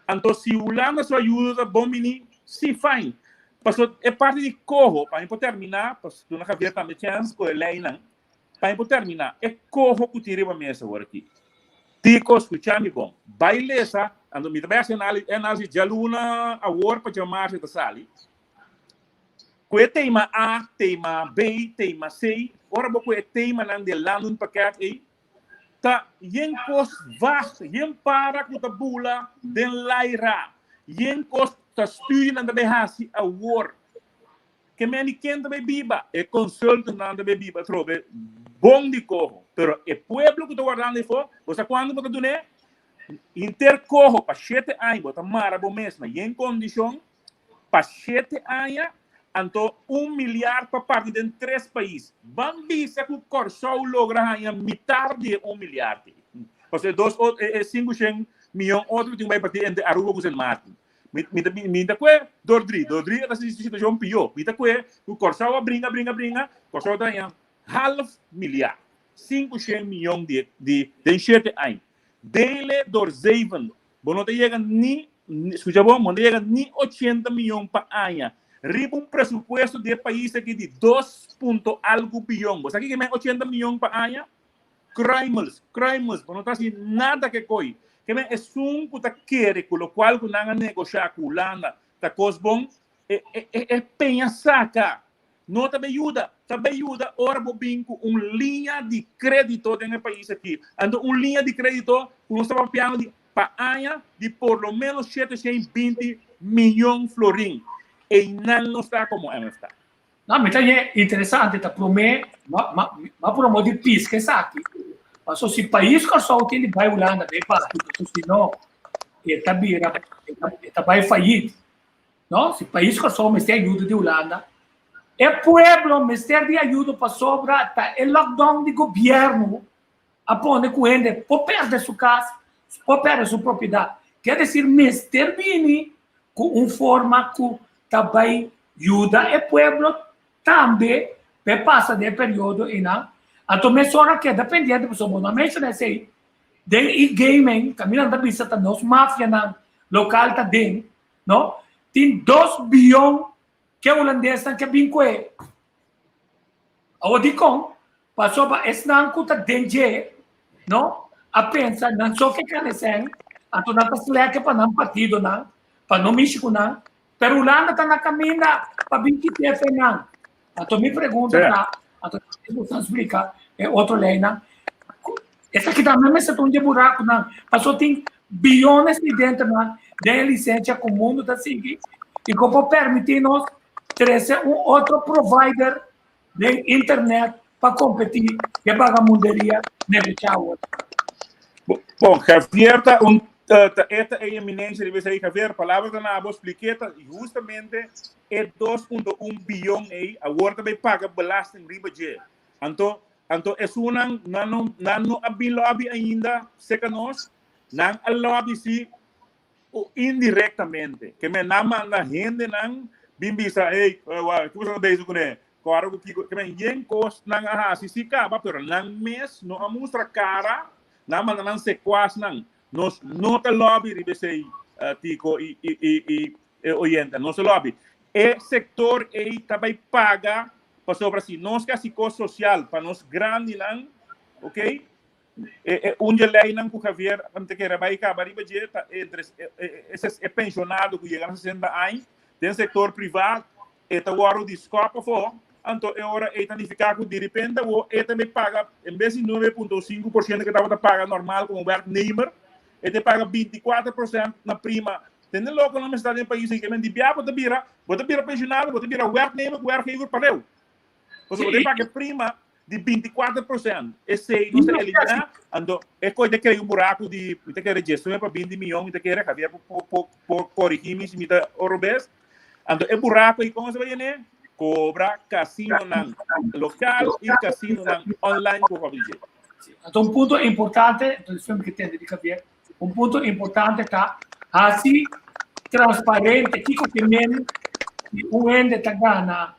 anto si Hulanda su ayuda ta bon bini, si fine. Paso e parti di koho, pa mi por termina, pa duna Javier tambe chance ku e leinan, pa mi por termina, e koho ku tin riba mesa awor aki. Tico, skucha mi bon, bai lesa, anto mi ta bai hasi analisis djaluna awor pa djamarsa e ta sali, ku e tema A, tema B, tema C, ora bo ku e temanan di e landenpakket ei, Ta yen kos vast, yen para ku ta bula den laira, yen kos ta studionan ta bay hasi awor. Ke meni ken ta bay biba? E consultantnan ta bay biba atrobe. Bon di coho, pero e pueblo cu ta wardando efo, bo sa cuando bo ta dun'é? Inter coho pa shete aña, bo ta mara bo mes na yen condicion pa shete aña, anto un miliard pa parti den tres pais. Ban bisa cu Corsou logra haña mitar di e un miliard ei. Pasobra e dos otro, e sinku shen miyon otro tin cu bai parti entre Aruba cu Sint Maarten. Mi, mi ta, mi ta kue dor dri, dor dri e ta situashon pió. Mi ta kue ku Kòrsou a bringa, bringa, bringa, Kòrsou ta haña half milyar, 500 miyon di, di, den shete aña. Dele dor zeven, bo no ta yega ni, skucha bon, bo no ta yega ni 80 miyon pa aña riba un presupuesto di e pais aki di dos punto algu biyon. Bo sa kiko men 80 miyon pa aña? Kruimels, kruimels, bo no ta hasi nada ke koi. Ke men esun ku ta kere ku lokual ku nan a negoshá ku Hulanda ta kos bon, e e e e peña saka. No ta bay yuda, ta bay yuda ora bo bin ku un liña di krédito den e pais aki. Anto un liña di krédito ku nos ta papiando di pa aña di por lo ménos 720 miyon florin. Einan nos ta komo MFK. No, mi ta ye interesante ta promé ma ma ma promo di pisca esaki. Paso si pais Kòrsou tin di bai Hulanda bai parti, paso si no e ta bira e ta e ta bai fayit. No, si pais Kòrsou mester ayuda di Hulanda, e pueblo mester di ayuda pasobra ta e lockdown di gobièrnu a pone ku hende por pèrdè su kas, por pèrdè su propiedat. Kier desir mester bini ku un forma ku ta bai yuda e pueblo tambe pa e pasa den e periodo einan. Anto mesora keda pendiente pasobra bo no a menshoná esei den e-gaming kaminda nan ta bisa ta nos mafianan lokal ta den no tin dos biyon ke hulandesnan ke bin kue. Awor dikon? Pasobra esnan ku ta den dje no a pensa nan so ke kanesèn, anto nan ta slèke pa nan partidonan, pa no mishi ku nan, pero Hulanda ta na kaminda pa bin kit'é fe nan. Anto mi pregunta ta, anto boso a splika e otro leinan, esaki tambe mester ta un dje burakunan, pasobra tin biyones di denternan den e lisensia ku mundu ta sigui i ku por permití nos trese un otro provider den internet pa competi e bagamunderia negocia awor. Bon, Javier ta un ta eta e eminencia di bes ei Javier, palabra ta na abo spliqueta justamente e 2.1 biyon ei awor ta bay paga belasting riba dje. Anto anto esunnan nan no nan no a bin lobby ainda cerca nos, nan a lobby si O indirectamente. Ke men nan manda hendenan bin bisa, hey, ki boso ta bezig kuné? Kòrda ku kiko. Ke men yen kos nan a hasi si kaba, pero nan mes no a mustra kara, nan manda nan sekuasnan. Nos no ta lobby riba esei, Tico i i e oyente. Nos ta lobby. E sektor ei ta bai paga pasobra si nos ke hasi kos sosial pa nos grandinan, okay, E e un dje leinan ku Javier ta kere bai kaba riba dje ta entre e e penshonado ku yega na 60 aña den sektor privá e ta wòrdu di skòp afó, anto e ora ei ta nifiká ku diripente awor e ta bai paga en bes di 9.5% ku e tabata paga normal komo wèrknemer e ta paga 24% na prima. Tende loko nan mester ta den pais ei ke men di bia bo ta bira bo ta bira penshonado bo ta bira wèrknemer ku wèrkgever pareu. Pasobra bo ta paga e prima di 24%. Esei nos ta eliminá, anto e kos ta krea un buraku di, mi ta kere 19 pa 20 miyon, mi ta kere, Javier por, por, por, por korigí mi si mi ta oro bes. Anto e buraku ei kon se bai yené? Kobra kasinonan lokal i kasinonan online ku hopi dje. Anto un punto importante, anto despues mi ke tende di Javier, un punto importante ta hasi transparente kiko ke men di un hende ta gana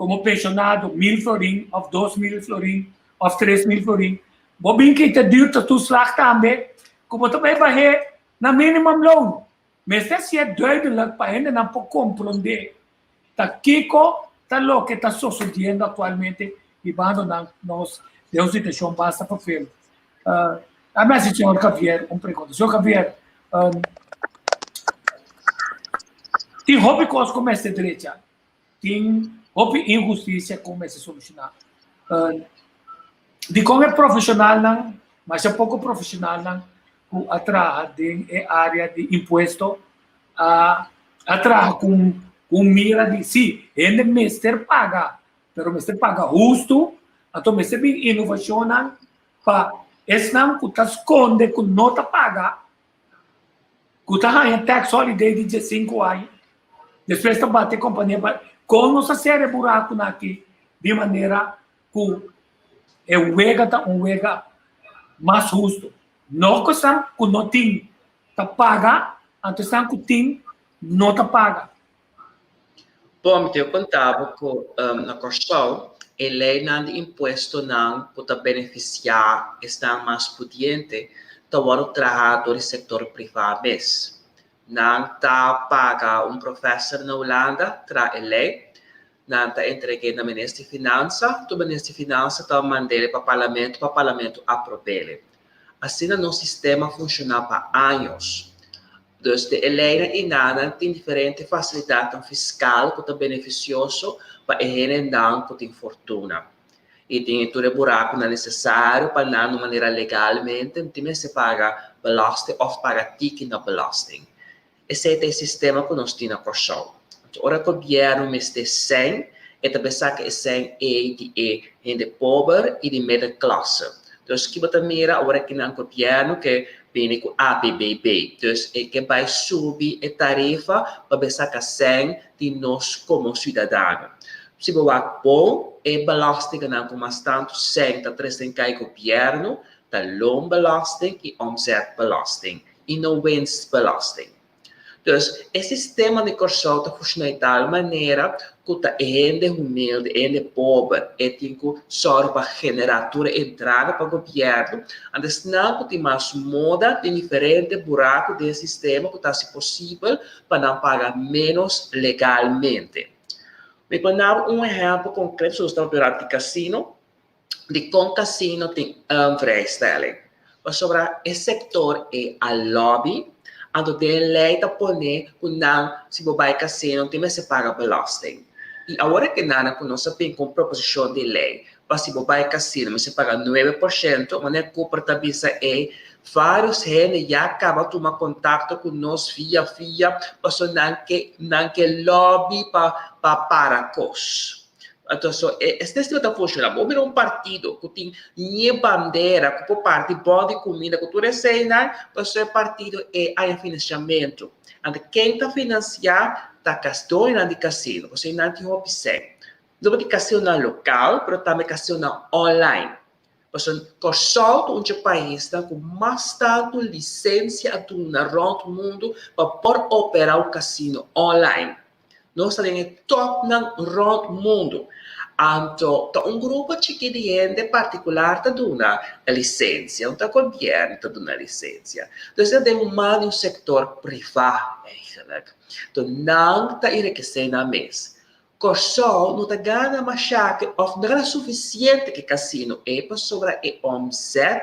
Como pensionado mil florin of 2000 florin of 3000 florin, bo bin kita duurtoeslag tambe cu bo ta bay bahe na minimum loon. Mester ser duidelijk pa hendenan por compronde ta kico ta loke ta sosodiendo actualmente hibando nan nos den un situacion basta vervelend. Uh, a mi haci señor Javier un pregunta. Señor Javier, um, tin hopi cos cu mester drecha. Tin hopi inhustisia ku mester solushoná. Dikon e profeshonalnan, masha poko profeshonalnan ku a traha den e área di impuesto a a traha ku un mira di si, hende mester paga, pero mester paga hustu. Anto mester bin inovashonnan pa esnan ku ta skonde ku no ta paga, ku ta haña tax holiday di diesinku aña, despues ta bati e kompania pa kon nos ta sera e burakunan aki di manera ku e wega ta un wega mas hustu. No ku esnan ku no tin ta paga, anto esnan ku tin no ta paga. Bon, mi tin ku konta bo ku na Kòrsou e leinan di impuestonan ku ta benefisiá esnan mas pudiente ta wòrdu traha dor di sektor privá mes. Nan ta paga un profèser na Hulanda traha e lei, nan ta entreg'é na Minister di Finansa, tur Minister di Finansa ta mand'é pa Parlamento pa Parlamento aprob'é. Asina nos sistema a funshoná pa años. Dus de e leinan i nanan tin diferente fasilidatnan fiskal ku ta benefisioso pa e hendenan ku tin fortuna. I tin tur e burakunan nesesario pa nan di un manera legalmente no tin mester paga belasting òf paga tiki na belasting. Esei ta e sistema ku nos tin na Kòrsou. Anto ora gobièrnu mester sèn, e ta bai saka e sèn ei di e hende pober i di middenklasse. Dus ki bo ta mira ora ki nan gobièrnu ke Bini ku ABBB. Dus e ke bai subi e tarifa pa be saka sèn di nos komo siudadano. Si bo wak bon, e belastingennan ku mas tantu sèn ta trese den kai gobièrnu ta loonbelasting i omzetbelasting i no winstbelasting. Dus, e sistema di Kòrsou ta funshoná di tal manera ku ta e hende humilde, e hende pober, e tin ku sòru pa generá tur e entrada pa gobièrnu. Anto esnan ku tin mas moda tin diferente buraku den e sistema ku ta hasi posibel pa nan paga ménos legalmente. Mi por naba un ehèmpel konkreto, nos tabata durante di kasino. Dikon kasino tin un vrijstelling? Pasobra e sektor ei a lobby, anto den lei ta pone ku nan si bo bai kasino tin mester paga belasting. I awor e kenana ku nos a bin ku un proposishon di lei pa si bo bai kasino mester paga 9%, manera Cooper ta bisa ei, vários hende ya kaba tuma kontakto ku nos via via pasobra nan ke nan ke lobby pa pa para kos. Anto so e sistema ta funciona. Bo mira un partido cu tin nie bandera, cu por parti bon di cuminda, cu tur eseinan, pasobra e partido e haya financiamento. Anto ken ta financia ta doñonan di casino, pasobra nan tin hopi sèn. No por tin casinonan local, pero tambe casinonan online. Pasobra Kòrsou ta un dje paisnan ku mas tantu lisensia a duna rònt mundu pa por operá un kasino online. Nos ta den e tòpnan rònt mundu. Anto ta un grupo chikí di hende partikular ta duna e lisensia, no ta gobièrnu ta duna lisensia. Dus ta den man di un sektor privá eigenlijk. Anto nan ta enrikesé nan mes. Kòrsou no ta gana mashá ke òf no ta gana sufisiente ke kasino ei pasobra e omzet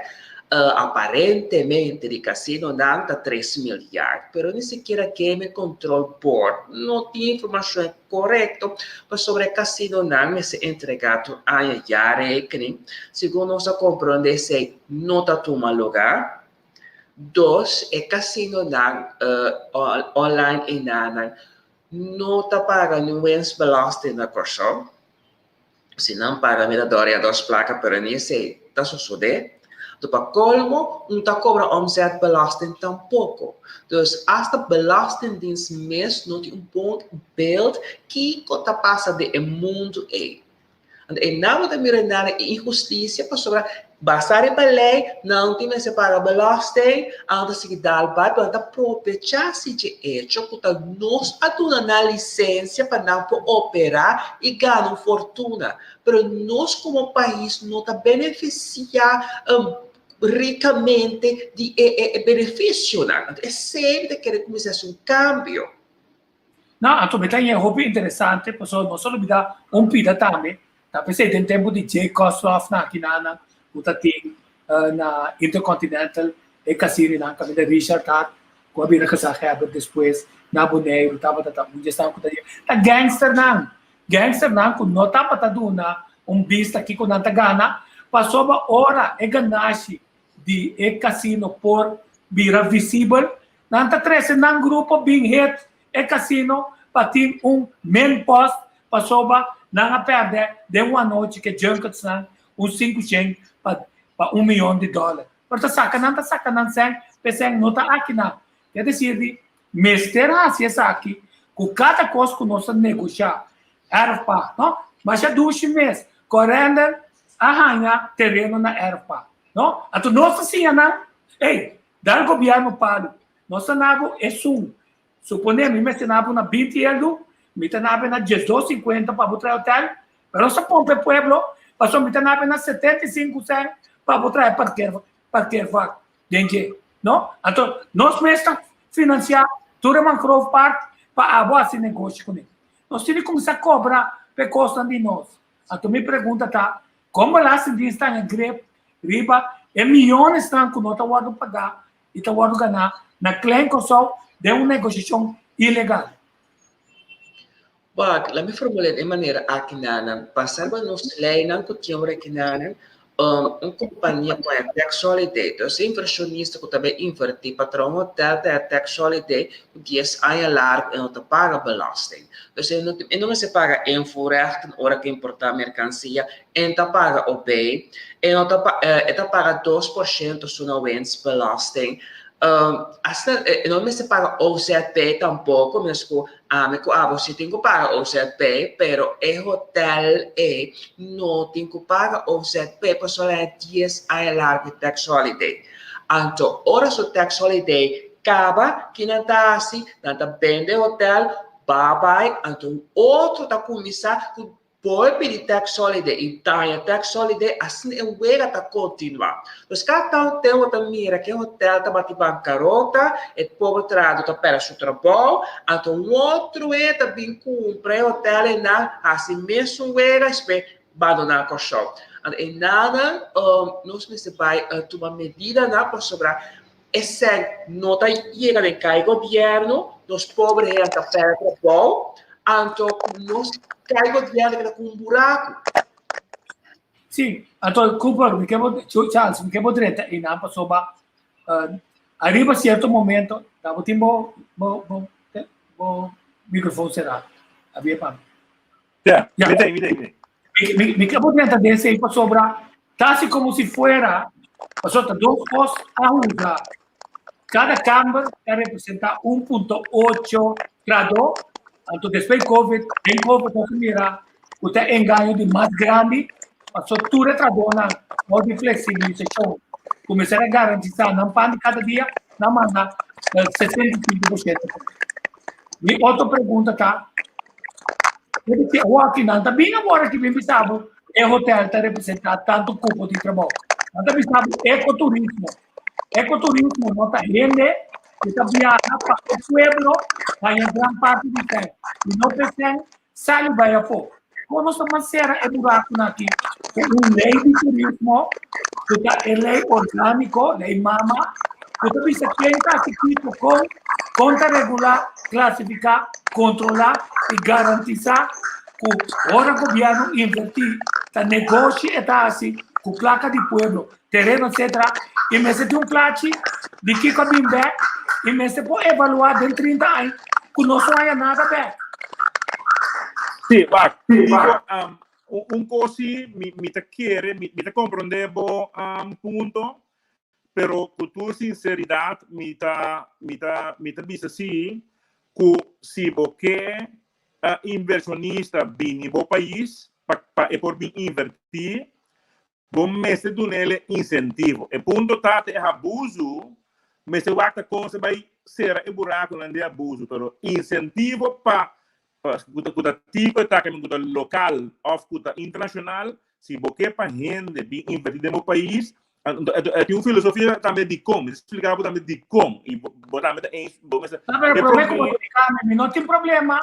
aparentemente di kasinonan ta tres milyard pero ni sikiera Gaming Control Board no tin informashon korekto pasobra e kasinonan mester entregá tur aña jaarrekening. Segun nos a komprondé esei no ta tuma lugá. Dos, e kasinonan online einanan No ta paga ni winstbelasting na Kòrsou. Si nan paga mi ta dòria dos plaka pero ni esei ta sosodé. Anto pa kolmo no ta kobra omzetbelasting tampoko. Dus asta belastingdienst mes no tin un bon beeld kiko ta pasa den e mundu ei. Anto e nan bo ta mira nan e inhustisia pasobra basa riba lei nan tin mester paga belasting, nan ta sigui dal bai pero nan ta probecha si dje echo ku ta nos a duna nan lisensia pa nan por opera i gana un fortuna. Pero nos komo pais no ta benefisia rikamente di e benefisionan. Anto esei mi ta kere kuminsá hasi un kambio. No, anto mi ta haña hopi interesante pasobra nos a lubida un pida tambe, ta p'esei den tempu di Jay Kosloff na akinanan ku ta tin na Intercontinental e casinonan kaminda Richard Hart ku a bira gezaghebber despues na Boneiru tabata ta un dje esnan ku ta ta gangsternan, gangsternan ku no tabata duna un bista kiko nan ta gana pasobra ora e ganashi di e casino por bira visibel Nan ta trese nan grupo bin het e casino pa tin un main post pasobra nan a perde den un anochi ke junketsnan. un 500 pa un mion di dòler. Pero ta saka nan ta saka nan sèn, p'e sèn no ta aki nan. Ke desir di mester hasi esaki ku kada kos ku nos ta negoshá, erfpacht, no? Masha dushi mes, Corender a haña tereno na erfpacht, no? Anto nos ta siña nan, ey, dal gobièrnu palu, nos ta nabo esun Suponé mi mester na bo na 20 eldu, mi ta nabe na 12.50 pa bo trae hotel, pero nos ta pompa e pueblo, pasobra mi ta nabe na 75 cent pa bo trae parkeer, parkeervak den dje, no? Anto, nos mes ta financiá tur e mangrove park pa abo hasi negoshi kuné. Nos tin di kuminsá kobra pa e kosnan di nos. Anto mi pregunta ta, kon Belastingdienst ta haña grip riba e miyonesnan ku no ta wòrdu pagá i ta wòrdu ganá na Klein Kòrsou den un negoshashon ilegal. Wak, laat mi formul'é den e manera aki nanan, Basá riba nos leinan ku tin ora aki nanan, un kompania ku a tax holiday, dus e invershonista ku ta bai invertí pa traha un hotel ta e tax holiday ku dies aña largu e no ta paga belasting. Dus e no e no mester paga invoerrechten ora ku importá merkansia, e ta paga OB, e no ta pa e ta paga 2% su na winstbelasting. Hasta e no mester paga OZP tampoco, mes cu ami cu abo si tin cu paga OZP, pero e hotel e no tin cu paga OZP pasobra e 10 aña largo di tax holiday. Anto ora su tax holiday caba, ki nan ta haci? Nan ta bende e hotel, bye bye, anto un otro ta cuminsa cu Por pidi tax holiday y daña tax holiday, asina e wega ta continua. Dus cada tal tempo ta mira cu e hotel ta bati bancarota, e pober trahador ta perde su trabou, anto un otro e ta bin cumpra e hotel eynan, haci mesun wega y despues bandona Corsou. Anto eynanan nos mester bay tuma medidanan pasobra Esei no ta yega den kai gobierno, nos pobre hende ta perde trabou, anto nos kai gobierno keda ku un buraku. Sí, anto Cooper, mi ke bo, Charles, mi ke bo drenta einan pasobra ariba cierto momento, ta bo tin bo bo bo bo microfoon será, abia pa mi. Ja, mi tin, mi tin, mi tin. Mi mi ke bo drenta den esei pasobra Casi como si fuera, pasobra ta dos cos a usa. Cada camber ta representa 1.8 trado, anto despues Covid, den Covid nos a mira cu ta engaño di mas grandi, pasobra tur e tradonan for di flexibilisacion cu mester a garantisa nan pan di cada dia, nan manda 65%. Mi otro pregunta ta, awor nan ta bin awor aki bin bisa bo, E hotel ta representá tantu kupo di trabou. Nan ta bisa bo ekoturismo. Ekoturismo no ta hende ku ta biaha pa e pueblo haña gran parti di sèn i no p'e sèn sali bai afó. Kon nos ta mansera e burakunan aki ku un lei di turismo ku ta e lei orgániko, lei mama, ku ta bisa ken ta hasi kiko kon, kon ta regulá, klasifiká, kontrolá i garantisá ku ora gobièrnu invertí ta negoshi e ta hasi ku plaka di pueblo, tereno etcetera, i mester tin un plachi di kiko a bin bèk i mester por evaluá den 30 aña ku no so haña nada bèk. Sí, wak, digo, um, un, un kos sí, mi, mi ta kere, mi, mi ta komprondé bo um, punto, pero ku tur sinseridat mi ta, mi ta, mi ta bisa sí ku si bo ke invershonista bini bo pais pa pa e por bin invertí, bo mester dun'el e insentivo. E punto ta ta e abusu, mester wak ta kon se bai sera e burakunan di abusu, pero insentivo pa ku ta ku ta tiko e takinan ku ta lokal òf ku ta internashonal, si bo ke pa hende bin invertí den bo pais, e tin un filosofia tambe dikon, mi ta splika bo tambe dikon i bo tambe ta eens, bo mester. No, pero promé ku bo splika mi, mi no tin problema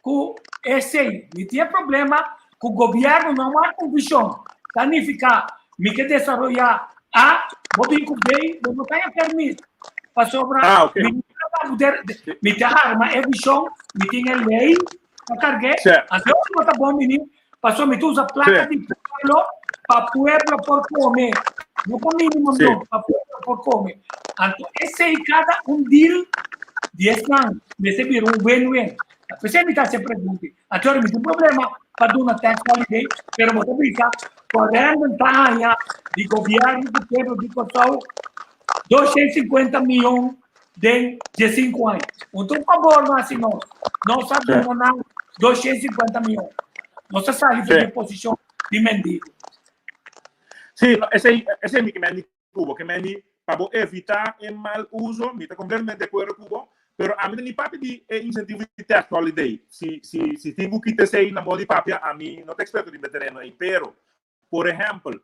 ku esei, mi tin e problema ku gobièrnu no wak un vishon, ta nifiká mi ke desaroyá A, bo bin ku B, bo no ta e pèrmit, pasobra Ah, ok. mi no ta poder, mi ta arma e vishon, mi tin e lei pa karg'é, Sè. anto bo ta bon bini Pasobra mi ta usa plaka di pueblo pa pueblo por come. No pa mínimo no, pa pueblo por come. Anto esei kada un deal di esnan mester bira un win-win. P'esei mi ta hasi e pregunta. Anto mi tin problema pa duna tax holiday, pero bo ta bisa. Corendon ta haña di gobièrnu di pueblo di Kòrsou 250 mion den 15 aña. Un ta un fabor no hasi nos. Nos a duna nan 250 mion. Nos a sali for di e posishon di mendigo. Sí, no, esei, esei mi ke men di ku bo, ke men di pa bo evitá e mal uso, mi ta kompletamente de akuerdo ku bo, pero ami ta ni papia di e insentivo di tax holiday. Si, si, si tin ku kita esei na modo di papia, ami no ta eksperto riba e tereno ei, pero Por ehèmpel,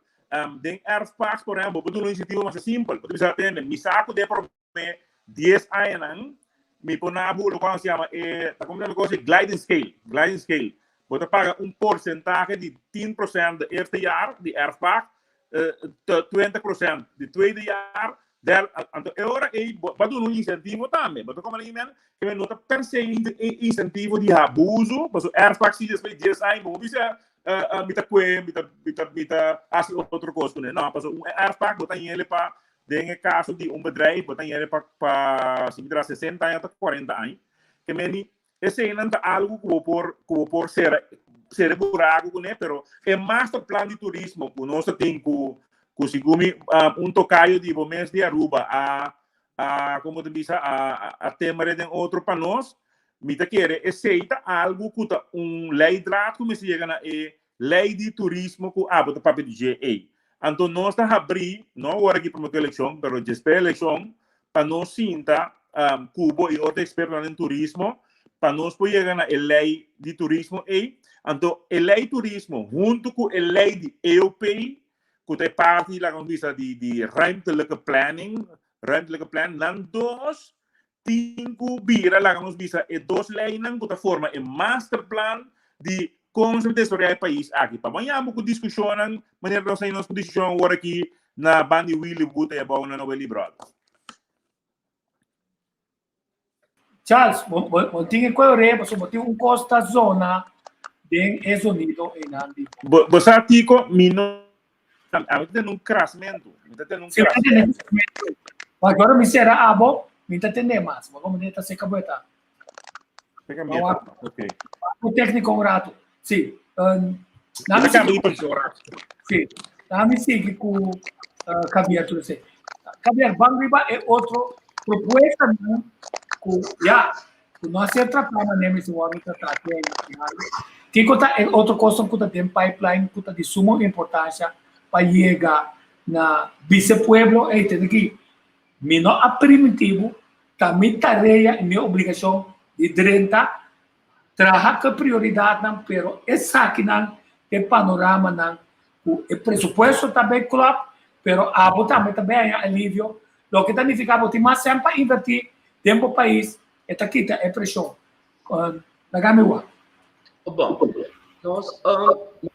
den erfpacht, por ehèmpel, bo por duna un insentivo masha simpel. Bo ta bisa, Tende, mi sa ku den e promé dies añanan mi por na bo loke nos yama e, ta komo ta kos e gliding scale, gliding scale. Bo ta paga un porsentahe di tien prosènt de eerste jaar di erfpacht, 20% di tweede jaar, derde, anto e ora ei bo a duna un insentivo tambe. Bo ta komo men ke no ta per se e insentivo di abuso, pasobra erfpacht si despues di dies aña bo por bisa mi ta kue, mi ta, mi ta, mi ta hasi otro kos kuné. No, pasobra un erfpacht bo ta yele pa, den e kaso di un bedrijf, bo ta yele pa, pa si mi ta 60 aña ta 40 aña. Ke meni, eseinan ta algu ku bo por, ku bo por sera, sera e buraku kuné, pero e masterplan di turismo ku nos ta tin ku, ku segun mi un tokayo di bo mes di Aruba a, a, komo ta bisa, a, a temere den otro pa nos, Mi ta kere esei ta algu ku ta un leidraad ku mester yega na e lei di turismo ku abo ta papia di dje ei. Anto nos ta habrí, no awor aki promé ku elekshon, pero despues di elekshon, pa nos sinta ku bo i otro ekspertonan den turismo pa nos por yega na e lei di turismo ei. Anto e lei turismo huntu ku e lei di EOP, ku ta e parti, laga nos bisa, di ruimtelijke planning, ruimtelijke plan, nan dos Tin ku bira, laga nos bisa, e dos leinan ku ta forma e masterplan di kon se desaroyá e pais aki. Pa mañana bo ku diskushonnan, manera nos a nos ku diskushon awor aki na ban di Willy Boet ei abou na Willy Brothers. Charles, bo, bo, bo tin e koe pasobra bo tin un kos ta zona den e zonido einan di. Bo, bo sa Tico, mi no Ami ta tene un krasmentu. Mi ta tene un krasmentu. Ma agora mi sera abo, mi ta tende mas. Ma como ta seca boeta. Seca mierda. Ok. O técnico un rato. Sí. Um, nami sigui, sí. Nami sigui ku uh, Javier Tulse. Javier, van riba e otro propuesta ku ya ku no a ser tratá manera mester wòrdu tratá te ainda. Kiko ta e otro kosnan ku ta den pipeline ku ta di sumo importansha pa yega na bisa e pueblo, ey tende aki, mi no a primintí bo, ta mi tarea i mi obligashon di drenta, traha ku e prioridatnan, pero esakinan ta e panoramanan ku e presupuesto ta bay klòp, pero abo tambe ta bay haña alivio, loke ta nifiká bo tin mas sèn pa invertí den bo pais, e ta kita e preshon. Laga mi wak. Bon, nos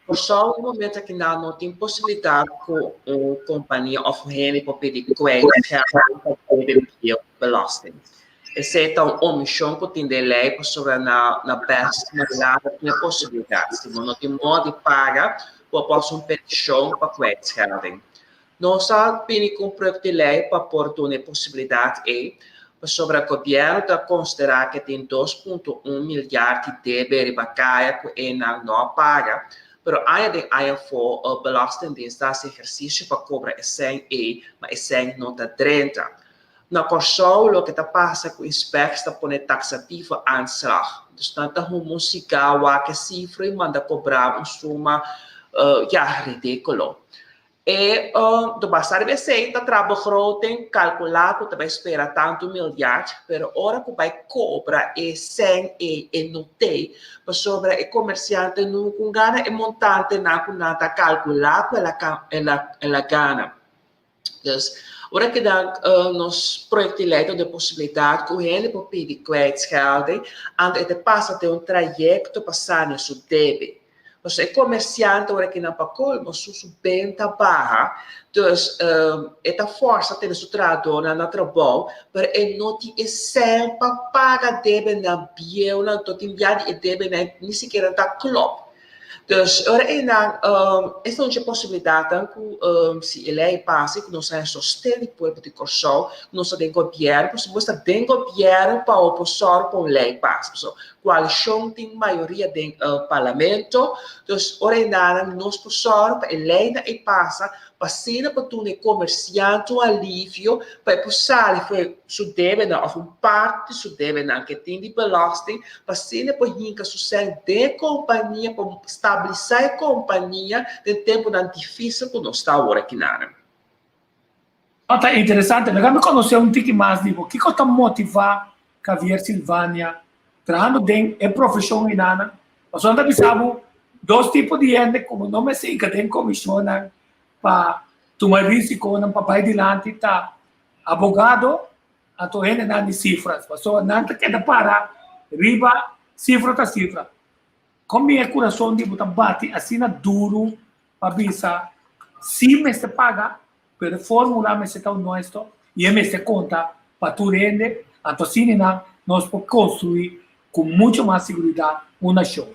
Kòrsou e momento aki nan no tin posibilidat ku un kompania òf un hende por pidi kwijtschelding pa debe bieu belasting. Esei ta un omishon ku tin den lei pasobra na na bèst manera no tin e posibilidat. Si bo no tin moda di paga, bo por hasi un petishon pa kwijtschelding. Nos a bini ku un proyekto di lei pa por duna e posibilidat ei, pasobra gobièrnu ta konsiderá ku e tin dos punto un milyar di debe riba kaya ku e nan no a paga, pero aña den aña afó Belastingdienst ta hasi ehersisio pa kobra e sèn ei, ma e sèn no ta drenta. Na Kòrsou loke ta pasa ku inspèks ta pone taksativo aanslag. Dus nan ta huma un sigá wak e sifra i manda kobra un suma ya ridíkulo. E do basa riba esei ta traha begroting, kalkulá ku ta bai spera tantu milyard, pero ora ku bai kobra e sèn ei e no t'ei, pasobra e komersiante no ku gana e montantenan ku nan ta kalkulá ku el a el a gana. Dus, ora ku nan nos proyekto di lei ta duna e posibilidat ku hende por pidi kwijtschelding, anto e ta pasa den un trayekto pa sania su debe. Pasobra e komersiante ora ki nan pa kolmo su su benta baha, dus e ta forsa tene su trahadónan na trabou, pero e no tin e sèn pa paga debenan bieunan, anto tin bia di e debenan ni sikiera ta klòp. Dus ora einan e ta un dje posibilidatnan ku si e lei pasa i ku nos haña sosten di pueblo di Kòrsou, ku nos ta den gobièrnu, pasobra bo ta den gobièrnu pa bo por sòru pa un lei pasa. Pasobra koalishon tin mayoria den parlamento, dus ora einan nos por sòru pa e leinan ei pasa pa asina por duna e komersiante un alivio pa e por sali for su debenan òf un parti di su debenan ku e tin di belasting pa asina e por hinka su sèn den e kompania pa stabilisá e kompania den tempunan difísil ku nos ta awor akinan. No, ta interesante. Laga mi konosé un tiki mas di bo. Kiko ta motivá Javier Silvania trahando den e profeshon einanan? Pasobra nan ta bisa bo dos tipo di hende komo no mester hinka den komishonnan pa tuma risikonan pa bai dilanti ta abogado anto hendenan di sifras. Pasobra nan ta keda para riba sifra ta sifra. Kon bin e kurason di bo ta bati asina duru pa bisa si mester paga pero e formula mester ta honesto y e mester conta pa tur hende, anto asina nan nos por construi cu mucho mas seguridad un nacion.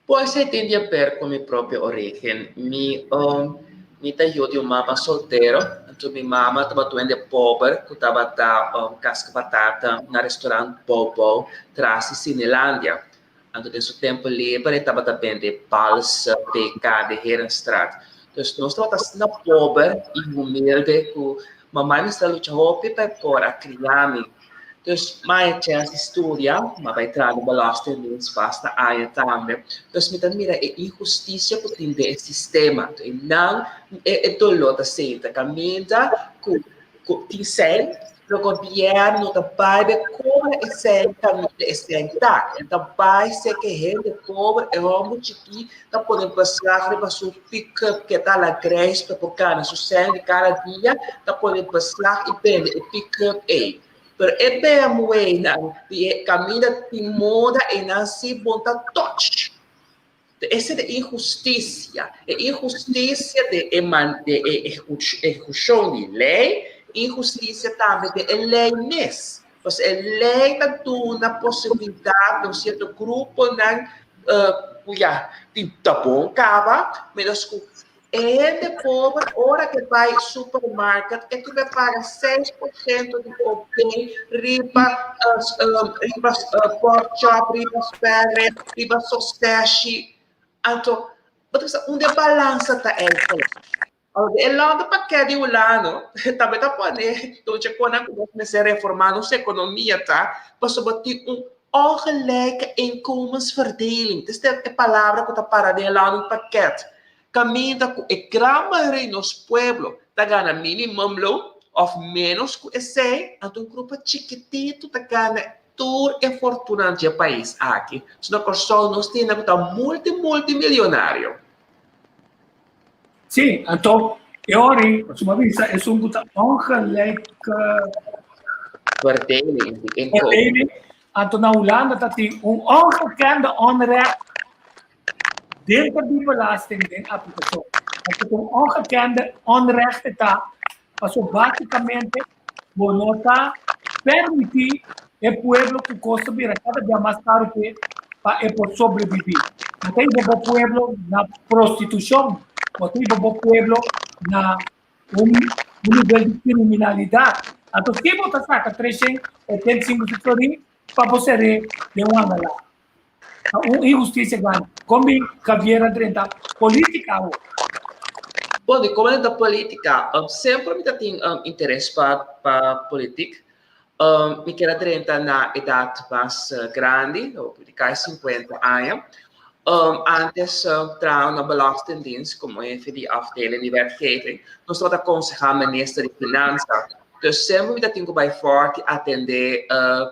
Pues e tin di haber cu mi propio origen. Mi mi ta yu di un mama soltero, anto mi mama tabata un hende pober cu tabata casca batata na restaurant Bou Bou tras di Cinelandia. Anto den su tempo liber e tabata bende bals PK de Herenstraat. Dus nos tabata asina pober y humilde cu mamá mester a lucha hopi pa e por a cria mi. Dus m'a e chens di studia, m'a bay traha den belastingdienst basta aña tambe. Dus mi ta mira e inhusticia cu tin den e sistema. Anto eynan e dolor ta sinta caminda cu Ku tin sèn, lo gobièrnu ta bai be kobra e sèn kaminda e sèn ta. E ta bai seke hende pober, e hòmber chikí ta pone beslag riba su pickup ke ta la grijs pa por gana su sèn di kada dia, ta pone beslag i bende e pickup ei. Pero e BMW-nan di e kaminda tin moda einan si bon ta touch. Ese ta inhustisia. E inhustisia den e man den e ehekushon di lei, inhustisia tambe den e lei mes. Pasobra e lei ta duna posibilidat na un sierto gruponan ku ya tin ta bon kaba, mientras ku E hende pober ora ke bai supermarket e tin ke paga 6% di OB riba riba pork chop, riba sperre, riba soseshi. Anto bo ta bisa unda e balansa ta eigenlijk? Awor e lònde pakèt di Hulano tambe ta pone tochi konan ku nos mester reformá nos ekonomia ta pasobra tin un ongelijke inkomensverdeling. Esta e palabra ku ta para den e lònde pakèt. Kaminda ku e gran mayoria di nos pueblo ta gana minimumloon òf ménos ku esei, anto un grupo chikititu ta gana tur e fortunan dje pais aki. So na Kòrsou nos tin hende ku ta multi multi milionario. Sí, anto e ora ei, pasobra mi a bisa esun ku ta ongelijke Verdeling di inkomen. Verdeling, anto na Hulanda ta tin un ongekende onrecht Denter di belasting den aplikashon. Pasobra ku un ongekende onrechte ta, pasobra basikamente bo no ta permití e pueblo ku kos ta bira kada bia mas karu p'e pa e por sobrebibí. Bo ta hiba bo pueblo na prostitushon, bo ta hiba bo pueblo na un nivel di kriminalidat. Anto si bo ta saka 385 florin pa bo ser'é den un angalá. Ta un inhusticia grandi. Con bin Javier a drenta politica awor? Bon, di como drenta politica, um, semper mi ta tin um, interes pa, pa politic. Um, mi kier a drenta na edad mas uh, grandi, di casi 50 aña. Um, antes uh, traha na Belastingdienst como jefe di afdeling di wetgeving. Nos tabata aconseha minister di Finanza. Dus semper mi ta tin ku bai fòrti atendé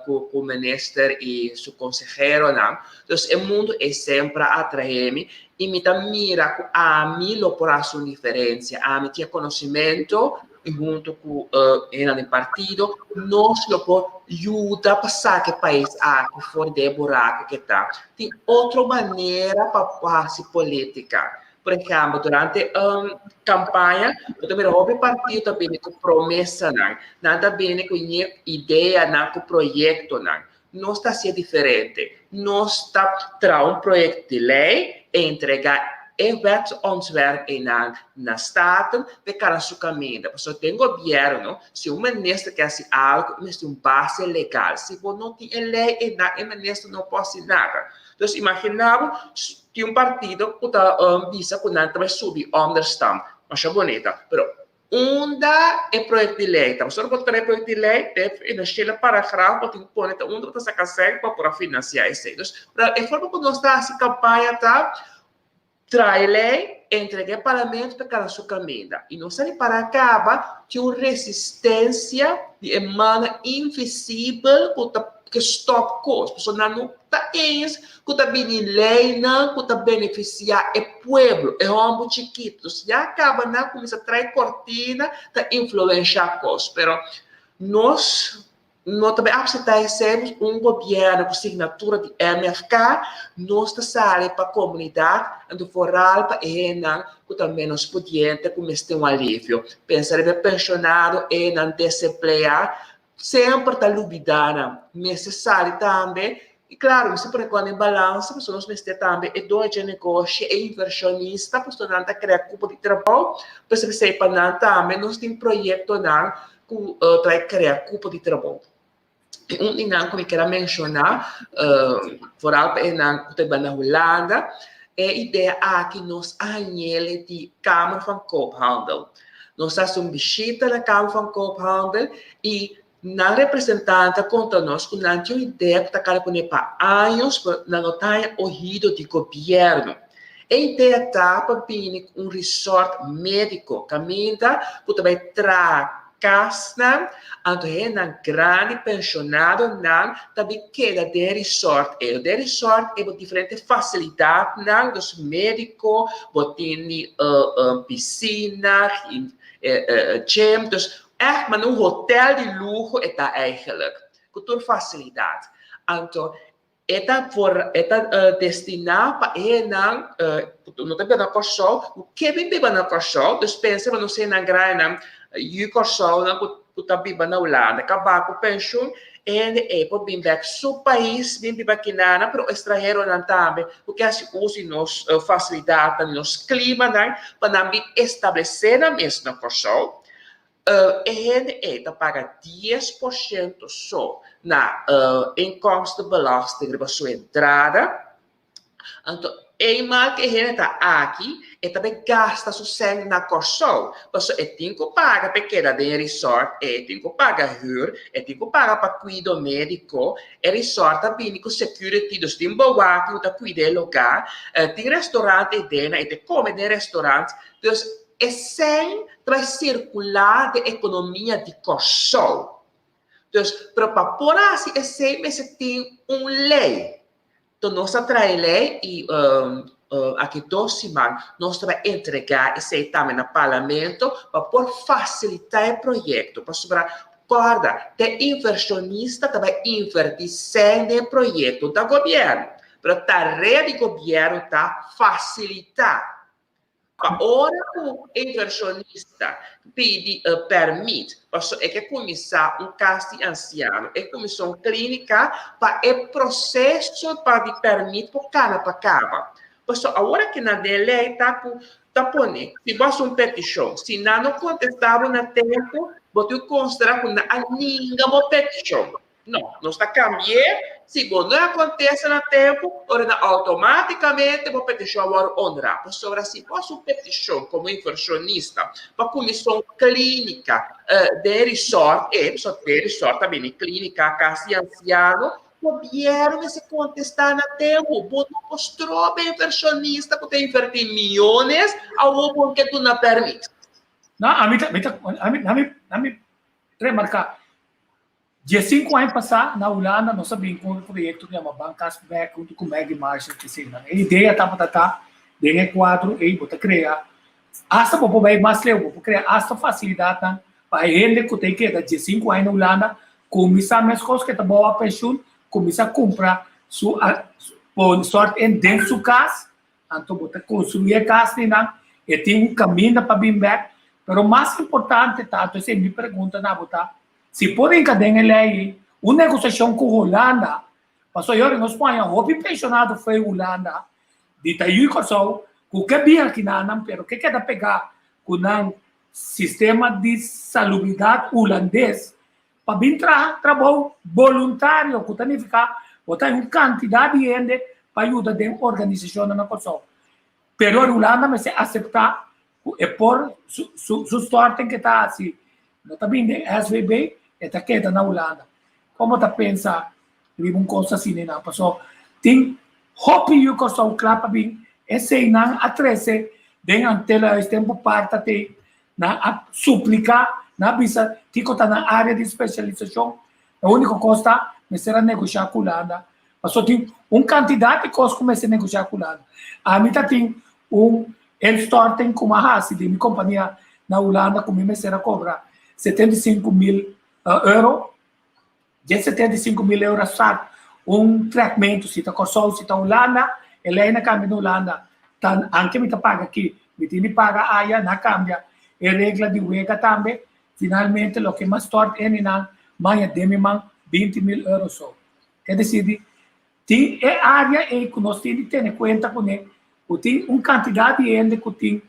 ku ku minister i su konseheronan. Dus e mundu ei semper a atraé mi i mi ta mira ku ami lo por hasi un diferensia. Ami tin e konosimentu i huntu ku hendenan di partido nos lo por yuda pa saka e pais aki for di e buraku ke ta. Tin otro manera pa hasi polítika. Por ehèmpel, durante un kampaña, bo ta mira hopi partido ta bini ku promesanan. Nan ta bini ku ideanan, ku proyektonan. Nos ta hasié diferente. Nos ta traha un proyekto di lei, entregá e wetsontwerp einan na Staten pa e kana su kaminda. Pasobra den gobièrnu, si un minister ke hasi algu, e mester un base legal. Si bo no tin e lei einan, e minister no por hasi nada. Dus imaginá bo, tin un partido ku ta bisa ku nan ta bai subi onderstand. Masha bunita. Pero Unda e proyekto di lei ta? Pasobra bo trae proyekto di lei, den financiële paragraaf bo tin ku pone ta unda bo ta saka sèn pa por a finansiá esei. Dus, pero e forma ku nos ta hasi kampaña ta trae lei, entreg'é parlamento pa e kana su kaminda. I nos ta ripará kaba tin un resistensia di e mannan invisibel ku ta ke stòp kos. Pasobra nan no ta eens ku ta bini leinan ku ta benefisiá e pueblo, e hòmber chikitu. Dus ya kaba nan kuminsá trae kortina ta influenshá kos. Pero nos no ta bai apseptá esei, un gobièrnu ku signatura di MFK, nos ta sali pa komunidat, anto foral pa e hendenan ku ta ménos pudiente ku mester un alivio. Pensa riba e penshonado, e hendenan desempleá, Semper ta lubidá nan. Mester sali tambe, i klaro, mester pone kos den balansa, pasobra nos mester tambe e doño dje negoshi, e invershonista, pasobra nan ta krea kupo di trabou, pues p'esei pa nan tambe nos tin proyektonan ku ta bai krea kupo di trabou. I un di nan ku mi kier a menshoná, foral pa esnan ku ta biba na Hulanda, e idea aki nos a hañ'el di Kamer van Koophandel. Nos a hasi un bishita na Kamer van Koophandel i nan representante a konta nos ku nan tin un idea ku ta kara kuné pa años pero nan no ta haña ohido di gobièrnu. E idea ta pa bini ku un resort médiko kaminda ku ta bai traha kasnan, anto hendenan grandi, penshonadonan ta bin keda den e resort ei. Den e resort ei bo diferente fasilidatnan, dus médiko, bo tin pisina, gym, dus ègt manera un hotel di luho e ta eigenlijk, ku tur fasilidat. Anto E ta for e ta destiná pa hendenan ku no ta biba na Kòrsou, ku ke bin biba na Kòrsou, dus pensa pa nos hendenan grandinan yu Kòrsounan ku ta biba na Hulanda, kaba ku penshun, e hende ei por bin bèk su pais bin biba kinanan, pero estranheronan tambe ku ke hasi uso di nos fasilidatnan, di nos klimanan pa nan bin establesé nan mes na Kòrsou. E hende ei ta paga 10% so na inkomstenbelasting riba su entrada. Anto eenmaal ku e hende ta aki, e ta bai gasta su sèn na Kòrsou. Pasobra e tin ku paga pa e keda den e resort, e tin ku paga hür, e tin ku paga pa kuido médiko. E resort ta bini ku security, dus tin bouwaki ku ta kuida e lugá. Tin restaurant eidena, e ta kome den restaurant. Dus E sèn ta bai sirkulá den ekonomia di Kòrsou. Dus, pero pa por hasi esei mester tin un lei. Enton nos a trae lei i aki dos siman nos ta bai entregá esei tambe na parlamento pa por fasilitá e proyekto. Pasobra kòrda, te invershonista ta bai invertí sèn den e proyekto, ta gobièrnu. Pero tarea di gobièrnu ta fasilitá. Pa ora ku invershonista pidi e pèrmit paso e ke kuminsá un kas di ansiano, e kuminsá un klínika, pa e proseso pa di pèrmit por kana pa kaba. Paso awor aki nan den lei ta ku ta pone si bo hasi un petishon, si nan no kontestá bo na tempu, bo tin ku konsiderá ku nan a ninga bo petishon. No, nos ta cambi'é, si bo no a contesta na tempo, ora nan automaticamente bo peticion a wòrdu honrá. Pasobra si bo haci un peticion como inversionista pa cuminsa un clinica den e resort, e pasobra den e resort ta bini clinica, cas di anciano, gobierno mester contesta na tempo. Bo no por stroba e inversionista cu ta inverti miyones, awor bo no ke duna permit. No, ami ta, mi ta, ami, ami, ami remarca. Diesinku aña pasá na Hulanda nos a bin ku un proyekto ku yama Bankas Bèk huntu ku Maggie Marshall ku eseinan. E idea tabata ta den e kuadro ei bo ta krea asta bo por bai mas leu, bo por krea asta fasilidatnan pa e hende ku ta e keda diesinku aña na Hulanda kuminsá meskos ku e ta bou a penshun kuminsá kumpra su pone sòrt en den su kas anto bo ta konstruí e kas einan e tin un kaminda pa bin bèk pero mas importante ta, entonces mi pregunta na bo ta Si por hinka den e lei ei, Un negosiashon ku Hulanda, pasobra yori nos por haña hopi penshonado fo'i Hulanda di ta yu Kòrsou ku ke bin aki na nan pero ke keda pegá ku nan sistema di salubridat hulandes pa bin traha trabou boluntario ku ta nifiká bo ta haña un kantidat di hende pa yuda den organisashonnan na Kòrsou. Pero Hulanda mester aseptá ku e por su su su storting ke ta hasi no ta bin den SVB e ta keda na Hulanda. Kon bo ta pensa riba un kos asina nan? Paso tin hopi yu Kòrsou kla pa bin eseinan a trese den Antilhuis tempu parta te nan a supliká nan a bisa kiko ta nan área di spesialisashon. E úniko kos ta mester a negoshá ku Hulanda paso tin un kantidat di kos ku mester negoshá ku Hulanda. Ami ta tin un Instorting ku mi a hasi den mi kompania na Hulanda ku mi mester a kobra 75.000 euro. Dje 75.000 euro a start un trekmentu si ta Kòrsou si ta Hulanda, e lei na kambia na Hulanda ta anke mi ta paga aki mi tin di paga aya na kambia e regla di wega tambe. Finalmente loke mi a stort eni nan maya den mi man 20.000 euro so. Ke desir Tin e área ei ku nos tin di tene kuenta kuné, ku tin un kantidat di hende ku tin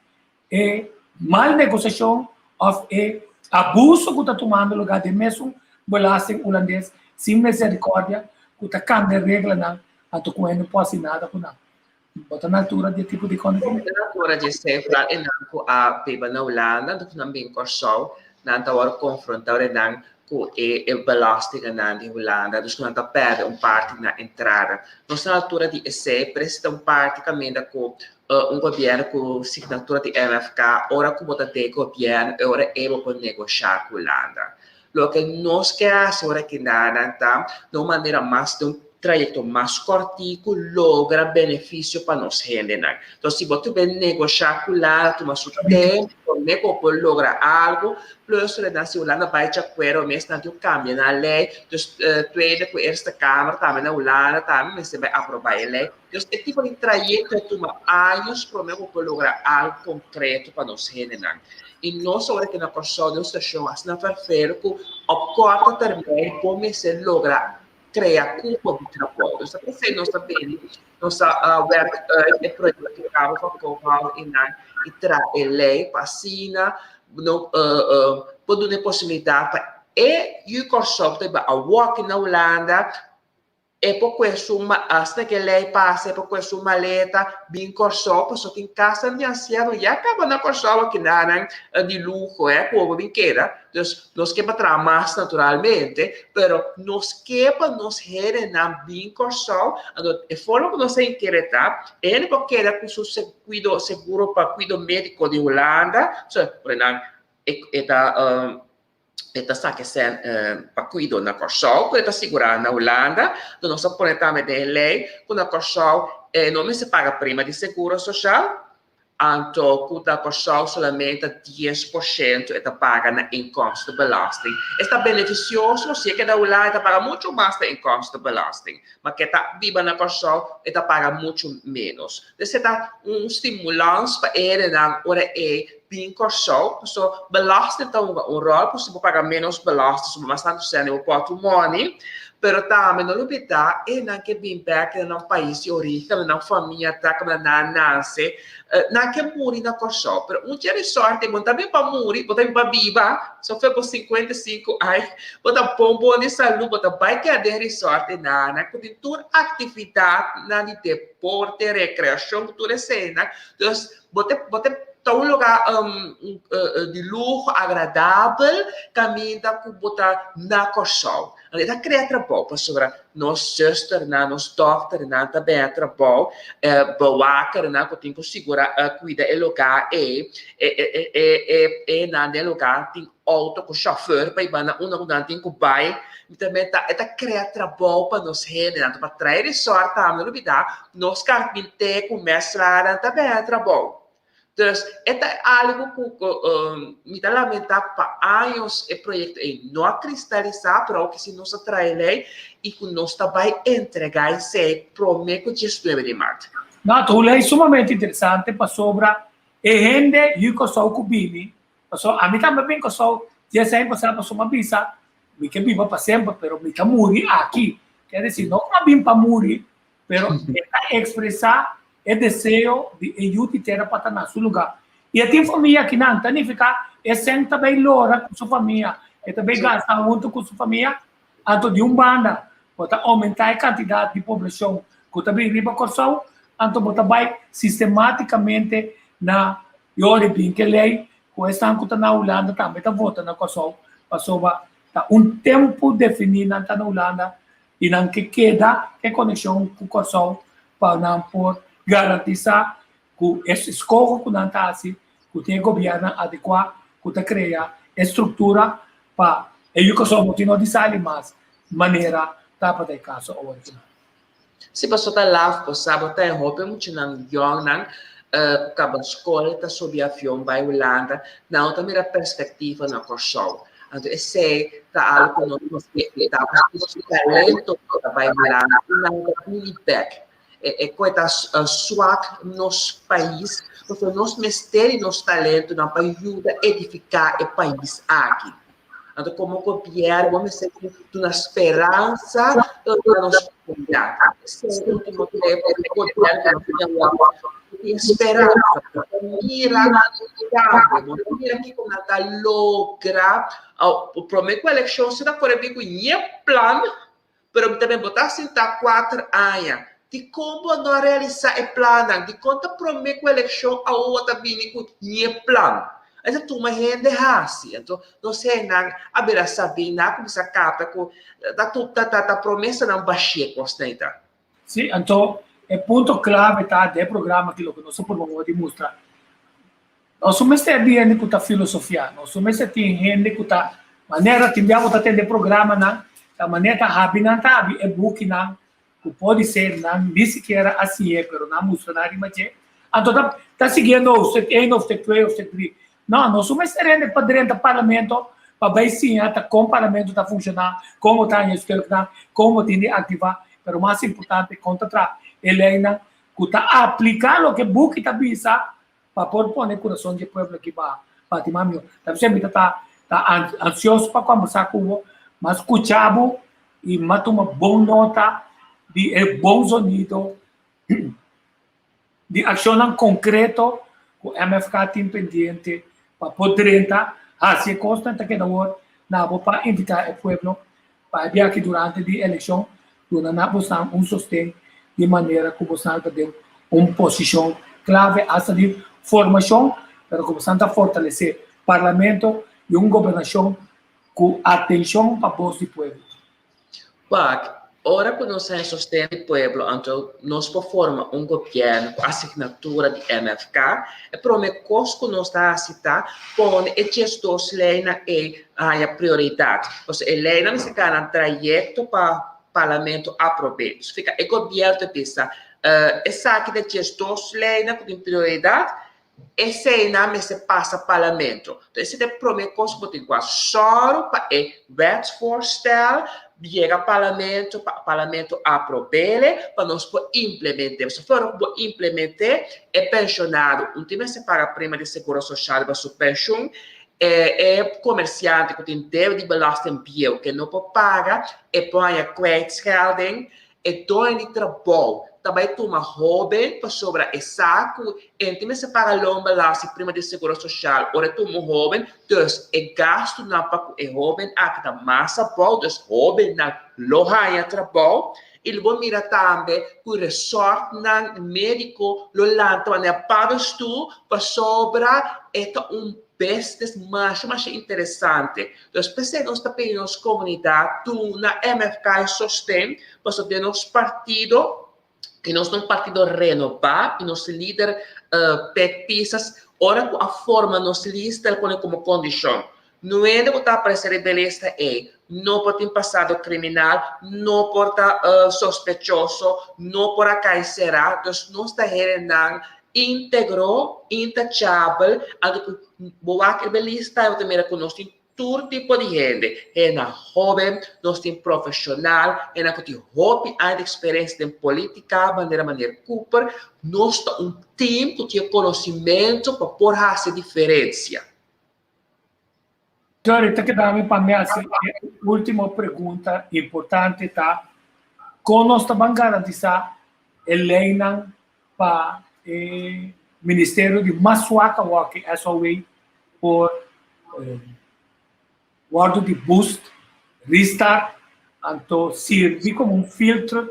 e mal negosiashon òf e abuso ku ta tumando lugá den mesun belasting hulandes sin miserikòrdia ku ta kambia reglanan anto ku hende no por hasi nada ku nan. Bo ta na altura di e tipo di kondishon? Bo ta na altura di esei, foral enan ku a biba na Hulanda anto ku nan bin Kòrsou, nan ta wòrdu konfrontá ora nan ku e e belastingennan di Hulanda, dus ku nan ta pèrdè un parti di nan entrada. Nos ta na altura di esei, pero esei ta un parti kaminda ku un gobièrnu ku signatura di MFK, ora ku bo ta den gobièrnu e ora ei bo por negoshá ku Hulanda. Loke nos ke hasi ora ki nan ta na un manera mas den un trayekto mas kòrtiku logra benefisio pa nos hendenan. Entonces si bo ta bin negoshá ku Hulanda tuma su tempu promé ku bo por logra algu, plus nan si Hulanda bai djakuerdo mes nan tin ku kambia nan lei, dus Tweede ku Eerste Kamer tambe na Hulanda tambe mester bai aprobá e lei. Dus e tipo di trayekto a tuma años promé ku bo por logra algu konkreto pa nos hendenan. I nos ora ke na Kòrsou den un situashon asina ferfero ku op korto termijn bo mester logra krea kupo di trabou. Dus ta p'esei nos ta bini, nos ta wèrk uit e proyekto Kamer van Koophandel i nan i traha e lei pa asina no por duna e posibilidat pa e yu Kòrsou ku ta biba awor aki na Hulanda E por kue su asina ke lei pasa e por kue su maleta bin Kòrsou pasobra tin kasnan di ansiano ya kaba na Kòrsou akinanan di luho eh ku bo bin keda dus nos ke pa traha mas naturalmente pero nos ke pa nos hendenan bin Kòrsou anto e forma ku nos ta kere ta e hende por keda ku su kuido seguro pa kuido mediko di Hulanda so por nan e ta. E ta saka e sèn pa kuido na Kòrsou, ku e ta sigurá na Hulanda. Enton nos a pone tambe den e lei ku na Kòrsou e no mester paga prima di seguro sosial, anto ku na Kòrsou solamente 10% e ta paga na inkomstenbelasting. Esta benefisioso si e keda Hulanda e ta paga muchu mas na inkomstenbelasting, ma ke ta biba na Kòrsou e ta paga muchu ménos. Esei ta un stimulans pa e hendenan ora e bin Kòrsou, pasobra belasting ta hunga un ròl, pasobra si bo paga ménos belasting, si bo mas tantu sèn den bo pòtmòni, pero tambe no lubidá e nan ke bin bèk na nan pais di orígen, kaminda nan famia ta, kaminda nan a nase, nan ke muri na Kòrsou, pero un dje resòrte bo no ta bin pa muri, bo ta bin pa biba, so fe bo 55 ai, bo ta bon bon di salú, bo ta bai keda den resòrt einan, ku tin tur aktividatnan di deporte, rekreashon, ku tur eseinan, dus bo ta bo ta ta un lugá di luho, agradabel, kaminda ku bo ta na Kòrsou. Anto e ta krea trabou pasobra nos zùsternan, nos dòkternan ta bini a trabou, bewakernan ku tin ku sigurá kuida e lugá ei, e e e e nan den e lugá tin outo ku shòfèr pa hiba nan unda ku nan tin ku bai. Mi ta meta e ta krea trabou pa nos hendenan. Pa trae resòrt tambe no lubidá nos karpinté ku mèslanan ta bini a trabou. Dus e ta algu ku mi ta lamentá ku pa años e proyekto ei no a kristalisá, pero awor si nos a trae lei i ku nos ta bai entregá esei promé ku 19 di mart. No, ta un lei sumamente interesante pasobra e hende yu Kòrsou ku bini, pasobra ami tambe bin Kòrsou dies aña pasá pasobra mi a bisa. Mi ke biba pa semper, pero mi ta muri aki. Ker desi, no ku a bin pa muri, pero e ta ekspresá e deseo di e yu di tera pa ta na su lugá. I e tin famia akinan, ta nifiká e sèn ta bai lora ku su famia, e ta bai gasta huntu ku su famia. Anto di un banda bo ta oumentá e kantidat di poblashon ku ta bin riba Kòrsou, anto bo ta bai sistemátikamente na yori bin ke lei ku esnan ku ta na Hulanda tambe ta vota na Kòrsou pasobra ta un tempu definí nan ta na Hulanda i nan ke keda ke konekshon ku Kòrsou pa nan por garantisá ku e eskoho ku nan ta hasi ku tin e gobièrnu adekuá ku ta krea e struktura pa e yu Kòrsou no tin no di sali mas manera tabata e kaso awor aki nan. Si boso ta laf bo sa bo ta e hopi muchanan yòngnan ku kaba skol ta subi avion bai Hulanda, nan no ta mira perspektiva na Kòrsou. Anto esei ta algu ku nos mester evitá pasobra nos talento ta bai Hulanda i nan ta bini bèk. E koe ta swak nos pais pasobra nos mester di nos talentonan pa yuda edifiká e pais aki. Anto komo gobièrnu bo mester duna speransa na nos komunidat. Esei e último tempu e gobièrnu ku nos tin awor no tin speransa. Bo ta mira kambio, bo ta mira kiko nan ta logra. Promé ku elekshon si ta kore bin ku ñe plan, pero mi ta bin bo ta sinta kuater aña. Dikon bo no a realisá e plannan? Dikon ta promé ku elekshon awor ta bini ku ñe plan? Esei tuma hende hasi. Anto nos hendenan a bira sabí, nan a kuminsá kapta ku ta ta ta promesanan bashé kos nei ta. Sí, anto e punto klave ta den e programa aki loke nos a purba awor di mustra. Nos no mester di hende ku ta filosofiá, nos no mester tin hende ku ta manera tin bia bo ta tende programanan, ta manera ta habi nan ta habi e bukinan ku podi ser nan ni sikiera a siñ'é pero nan mustra nan riba dje, anto ta ta siguiendo hoofdstuk één, hoofdstuk twee, hoofdstuk drie. No, nos no mester hende pa drenta parlamento pa bai siña ta kon parlamento ta funshoná, kon bo ta haña stuknan, kon bo tin di aktivá, pero mas importante kon ta traha e leinan ku ta apliká loke buki ta bisa pa por pone kurason di e pueblo aki pa bati mas mihó. Ta bisa mi ta ta ansioso pa kombersá ku bo, mas skuchá bo i mas tuma bon nota di e bon zonido di akshonnan konkreto ku MFK tin pendiente pa por drenta hasi e kosnan ta keda awor na bo pa invitá e pueblo pa e biaha durante di elekshon duna na bosnan un sosten di manera ku bosnan ta den un posishon klave asta di formashon pero ku bosnan ta fortalesé parlamento i un gobernashon ku atenshon pa bos di pueblo. Wak, ora ku nos haña sosten di pueblo anto nos por forma un gobièrnu ku asignatura di MFK. E promé kos ku nos ta hasi ta pone e 12 leinan ei haña prioridat. Pasobra e leinan mester kana nan trayekto pa parlamento aprob'é. Significa e gobièrnu ta bisa esaki ta 12 leinan ku tin prioridat, Eseinan mester pasa parlamento. Entonces esei ta e prome kos ku bo tin ku hasi. Sòru pa e wetsvoorstel yega parlamento, pa parlamento aprob'el, pa nos por implement'é. Pasobra for ku bo implement'é, e penshonado un tin mester paga prima di seguro soshal riba su penshun, e e komersiante ku tin debe di belasting bieu ke no por paga, e por haña kwijtschelding. E doño di trabou ta bai tuma hóben pasobra e sa ku e tin mester paga loonbelasting, prima di seguro sosial ora e tuma un hóben, dus e gastunan pa ku e hóben aki ta mas abou, dus hóbennan lo haña trabou. I lo bo mira tambe ku resortnan médiko lo lanta manera paddestoel pasobra e ta un business masha masha interesante. Dus p'esei nos ta pidi nos komunidat duna MFK e sosten, pasobra den nos partido, i nos ta un partido renobá i nos lider Pek Pisas ora ku a forma nos lista el pone komo kondishon, Nuende ku ta aparesé riba e lista ei no por tin pasado kriminal, no por ta sospechoso, no por a kai será. Dus nos ta hendenan íntegro, intachabel, anto ku Bo wak riba e lista i bo ta mira ku nos tin tur tipo di hende, hendenan hóben, nos tin profeshonal, hendenan ku tin hopi aña di eksperensia den polítika, manera Meneer Cooper. Nos ta un tim ku tin e konosimentu pa por hasi diferensia. Sorry, ta keda mi pa mi hasi e último pregunta importante ta kon nos ta ban garantisá e leinan pa e ministerio di mas swak awor ke SOA por wòrdu di boost, restart, anto sirbi komo un filtro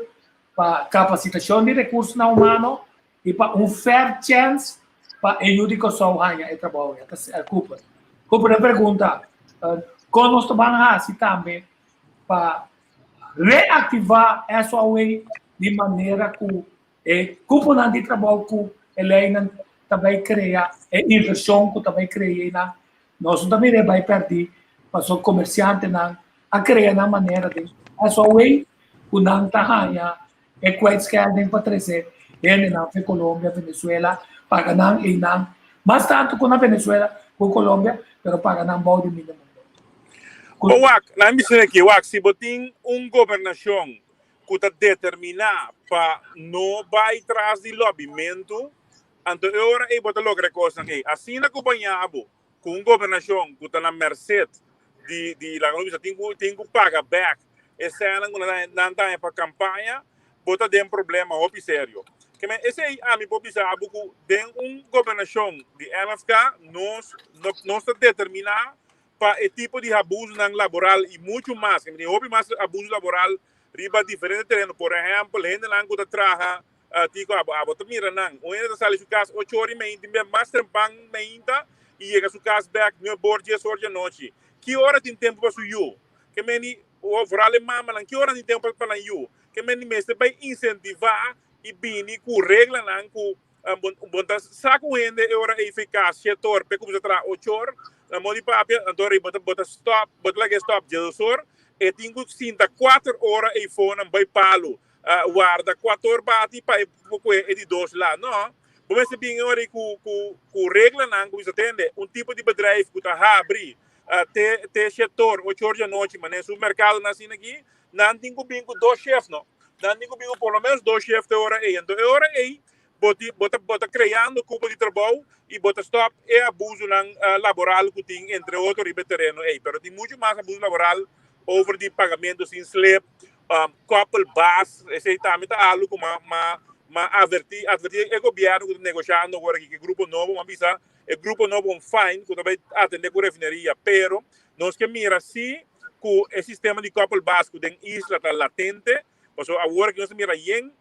pa kapasitashon di rekursonan humano i pa un fair chance pa e yu di Kòrsou haña e trabou. Ya ta Cooper. Cooper a pregunta, kon nos ta ban hasi tambe pa reaktivá SOA di manera ku e kuponan di trabou ku e leinan ta bai krea, e invershon ku ta bai krea einan, nos no ta mira e bai pèrdí pasobra komersiantenan a krea nan manera den SOA ku nan ta haña E kwijtschelding pa trese hendenan for Colombia, Venezuela, paga nan einan mas tantu ku na Venezuela ku Colombia, pero paga nan bou di minimum wage. Bo wak, nan bisa aki, wak, si bo tin un gobernashon ku ta determiná pa no bai tras di lòbimentu, anto e ora ei bo ta logra e kosnan ei. Asina ku baña bo ku un gobernashon ku ta na merced di di laga nos bisa tin ku tin ku paga bek e sènnan ku nan nan ta haña pa kampaña, bo ta den problema hopi serio. Ke men esei ami por bisa bo ku den un gobernashon di MFK nos no nos ta determiná pa e tipo di abusonan laboral i muchu mas, ke men tin hopi mas abuso laboral riba diferente tereno. Por ehèmpel hendenan ku ta traha Tico abo abo ta mira nan. Un hende ta sali su cas ocho ora y meinta, tin bia mas trempan meinta y yega su cas bek nuebe or, dies or di anochi. Ki ora tin tempo pa su yu? Ke meni, o vooral e mamanan, ki ora tin tempo pa nan yu? Ke meni mester bay incentiva y bini cu reglanan cu bon ta sa cu un hende e ora ey fi cas shete or p'e cuminsa traha ocho or, na modo di papia, anto ora ey bo ta bo ta stop, bo ta laga e stop diesdos or, e tin cu sinta cuater ora eyfo nan bay palo. Warda kuator bati pa e por kue e di dos la. No. Bo mester bin e ora ei ku ku ku reglanan ku bisa tende un tipo di bedrijf ku ta habri te te shetor ocho or di anochi manera su merkadonan asina aki, nan tin ku bin ku dos shef no. Nan tin ku bin ku por lo menos dos shef te ora ei. Anto e ora ei bo ti bo ta bo ta kreando kupo di trabou i bo ta stòp e abusonan laboral ku tin entre otro riba e tereno ei. Pero tin muchu mas abuso laboral over di pagamentu sin slip, koppelbaas, esei tambe ta algu ku ma ma ma avertí atvertí e gobièrnu ku ta negoshando awor aki ku e grupo nobo, m'a bisa e grupo nobo un fine ku ta bai atendé ku refineria, pero nos ke mira si ku e sistema di koppelbaas ku den isla ta latente, pasobra awor aki nos ta mira yen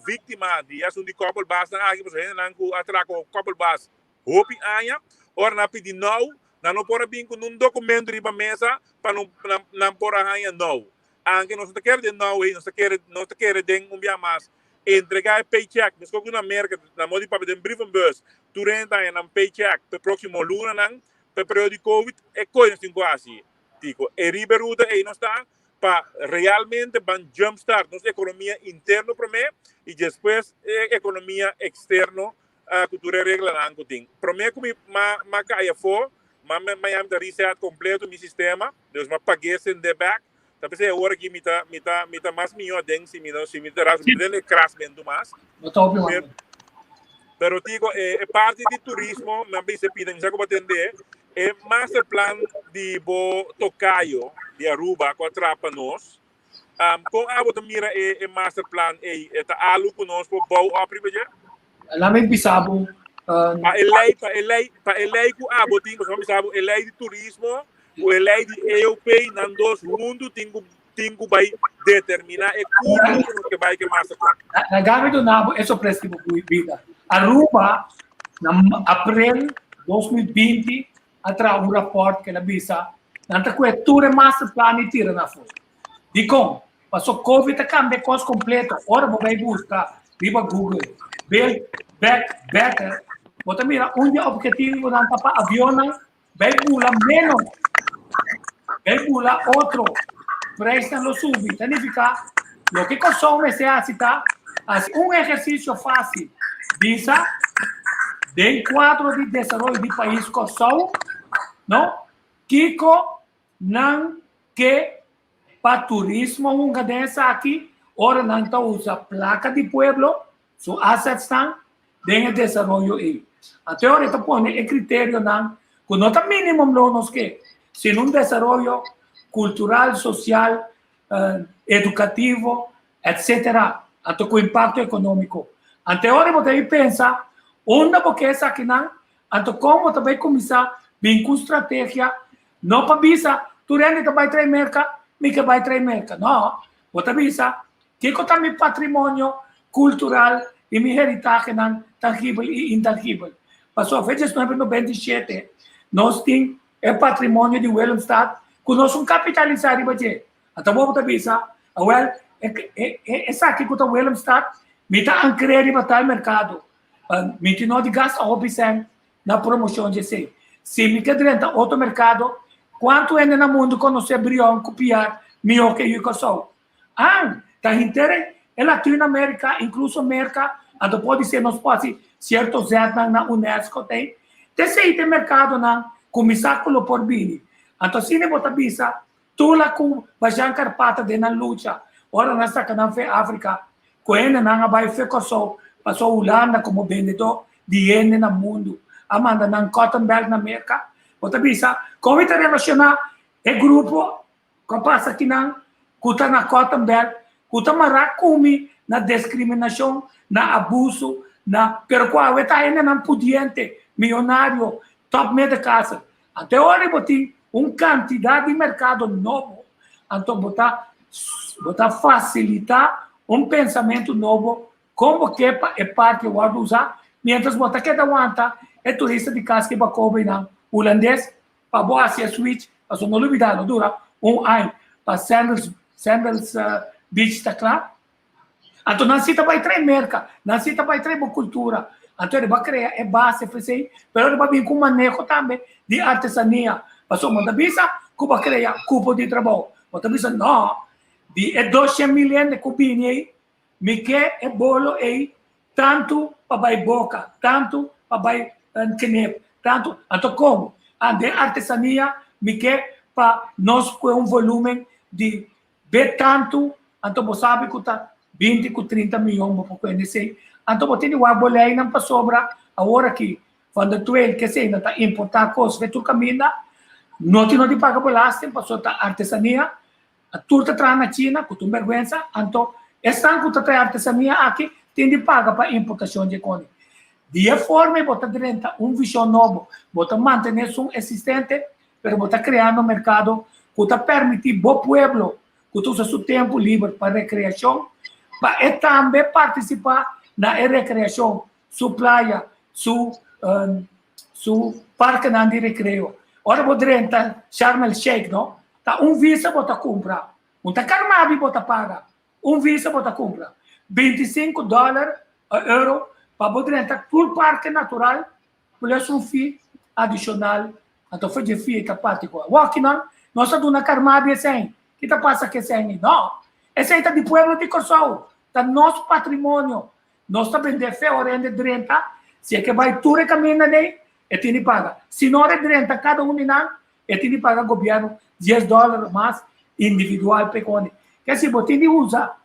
víktima di e asuntu di koppelbaasnan aki, pasobra hendenan ku a traha ku koppelbaas Hopi aña, ora nan a pidi nou, nan no por a bin ku nun dokumento riba mesa pa no nan por a haña nou. Anke nos no ta kere den nou ei, nos ta kere nos ta kere den un bia mas entregá e paycheck. Meskos ku na Merka, nan modo di papia den brievenbus, tur hende ta haña nan paycheck pa e próksimo lunanan, pa e periodo di covid, e koe nos tin ku hasi. Tiko, e riba e ruta ei nos ta pa realmente ban jumpstart nos ekonomia interno promé i despues e ekonomia eksterno ku tur e reglanan ku tin. Promé ku mi ma ma kai afó, ma Miami ta reset kompleto mi sistema, dus m'a pag'é send'é bèk. Ta p'esei awor aki mi ta mi ta mi ta mas mihó aden si mi no si mi ta ras mi ta den e krasmentu mas. No ta hopi Pero, pero digo e e parti di turismo mi a bisa pida mi sa ku bo a tendé e masterplan di bo tokayo di Aruba ku a traha pa nos. Kon abo ta mira e e masterplan ei? E ta algu ku nos por bou op riba dje? Laat mi bisa bo. Pa e lei, pa e lei, pa e lei ku abo tin, pasobra mi bisa bo e lei di turismo ku e lei di EOP nan dos huntu tin ku tin ku bai determiná e kurso ku nos ke bai ku e masterplan. Laga mi duna bo e sorpresa di bo bida. Aruba na aprel 2020 a traha un rapòrt ku el a bisa nan ta kue tur e masterplan i tira na afó. Dikon? Pasobra Covid a kambia e kos kompleto. Ora bo bai buska riba Google Build Back Better, bo ta mira un di e ophetivonan ta pa avionnan bai bula ménos, bai bula otro, preisnan lo subi. Ta nifiká loke Kòrsou mester hasi ta hasi un ehersisio fásil, bisa den kuadro di desaroyo di pais Kòrsou, no, kiko nan ke pa turismo hunga den esaki ora nan ta usa plaka di pueblo, su assetsnan, den e desaroyo ei. Anto e ora e ta pone e kriterionan ku no ta minimum loon nos ke. sino un desaroyo kultural, sosial, edukativo, etcetera, anto ku impakto ekonómiko. Ante ora bo ta bin pensa unda bo ke esakinan, anto kon bo ta bai kuminsá bin ku un strategia, no pa bisa tur hende ta bai trae Merka, mi ke bai trae Merka. No, bo ta bisa kiko ta mi patrimonio kultural i mi heritahenan tangibel i intangibel. Pasobra fe 1997 nos tin e patrimonio di Willemstad ku nos un kapitalisá riba dje. Ata bo ta bisa, awel, esaki ku ta Willemstad, mi ta ankr'é riba tal merkado. Mi tin no di gasta hopi sèn na promoshon di esei. Si mi ke drenta otro merkado, kuantu hende na mundu konosé Brion ku Piar mihó ke yu Kòrsou? An, ta henter e Latinoamérika, inkluso Merka, anto por di ser nos por hasi sierto zètnan na UNESCO t'ei. T'esei ta e merkadonan ku mi sa ku lo por bini. Anto asina bo ta bisa Tula ku Bajan Karpata den nan lucha ora nan saka nan fe Afrika ku hendenan a bai fe Kòrsou paso Hulanda komo bendedó di hende na mundu a manda nan cotton belt na Merka. Bo ta bisa kon mi ta relashoná e grupo ku a pasa akinan ku ta na cotton belt ku ta mará ku mi na deskriminashon, na abusu, na pero ku awe ta hendenan pudiente, miyonario, top middenklasse. Ante ora bo tin un kantidat di merkado nobo, anto bo ta bo ta fasilitá un pensamentu nobo kon bo ke pa e parke wòrdu usá, miéntras bo ta keda wanta e turista di kas ki bo a koba einan hulandes pa bo hasi e switch, pasobra no lubidá lo dura un aña pa Sandals Sandals Beach ta kla. Anto nan si ta bai trae Merka, nan si ta bai trae bo kultura. Anto e ba krea e base pa esei, pero e ba bin ku maneho tambe di artesania. Pasobra bo ta bisa ku bo a krea kupo di trabou. Bo ta bisa no, di e 200.000 hende ku bini ei, mi ke e bolo ei tantu pa bai boka, tantu pa bai knip, tantu. Anto komo? Den artesania mi ke pa nos kue un volumen di Be tantu, anto bo sabi ku ta 20 ku 30 miyon bo por kuende esei. Anto bo tin di wak bo leinan pasobra awor aki Van der Tweel ke esei nan ta importá kos fe tur kaminda, no tin no di paga belasting pasobra ta artesania, tur ta traha na China ku ta un bèrgwensa, anto esnan ku ta trae artesania aki tin di paga pa importashon dje koni. Di e forma ei bo ta drenta un vishon nobo, bo ta mantené esun eksistente pero bo ta kreando merkado ku ta permití bo pueblo ku ta usa su tempu liber pa rekreashon, pa e tambe partisipá na e rekreashon, su playa, su su parkenan di rekreo. Ora bo drenta Sharm el Sheikh no, ta un visa bo ta kumpra, un ta karmabi bo ta paga, un visa bo ta kumpra, 25 dòler o euro pa bo drenta tur parke natural Plus un fee adishonal, anto for dje fee ta parti ku awokinan nos ta duna Carmabi esei, ki ta pasa ku esei ni? No, esei ta di pueblo di Kòrsou, ta nos patrimonio, nos ta bendé fe ora hende drenta, si e ke bai tur e kaminda nei, e tin di paga, si no ora e drenta kada un di nan, e tin di paga gobièrnu dies dòler mas individual p'e koni. Ke si bo tin di usa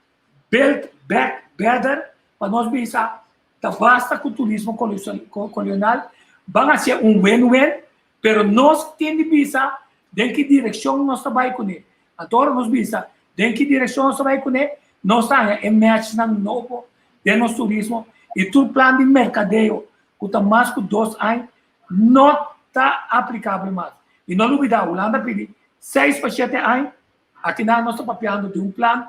build back better pa nos bisa Ta basta ku turismo kolonial ban hacia un win-win, pero nos tin di bisa den ki direkshon nos ta bai kuné. Anto ora nos bisa den ki direkshon nos ta bai kuné, nos ta haña e matchnan nobo den nos turismo i tur plan di merkadeo ku ta mas ku dos aña no ta aplikabel mas. I no lubidá, Hulanda pidi seis pa shete aña, akinan nos ta papiando di un plan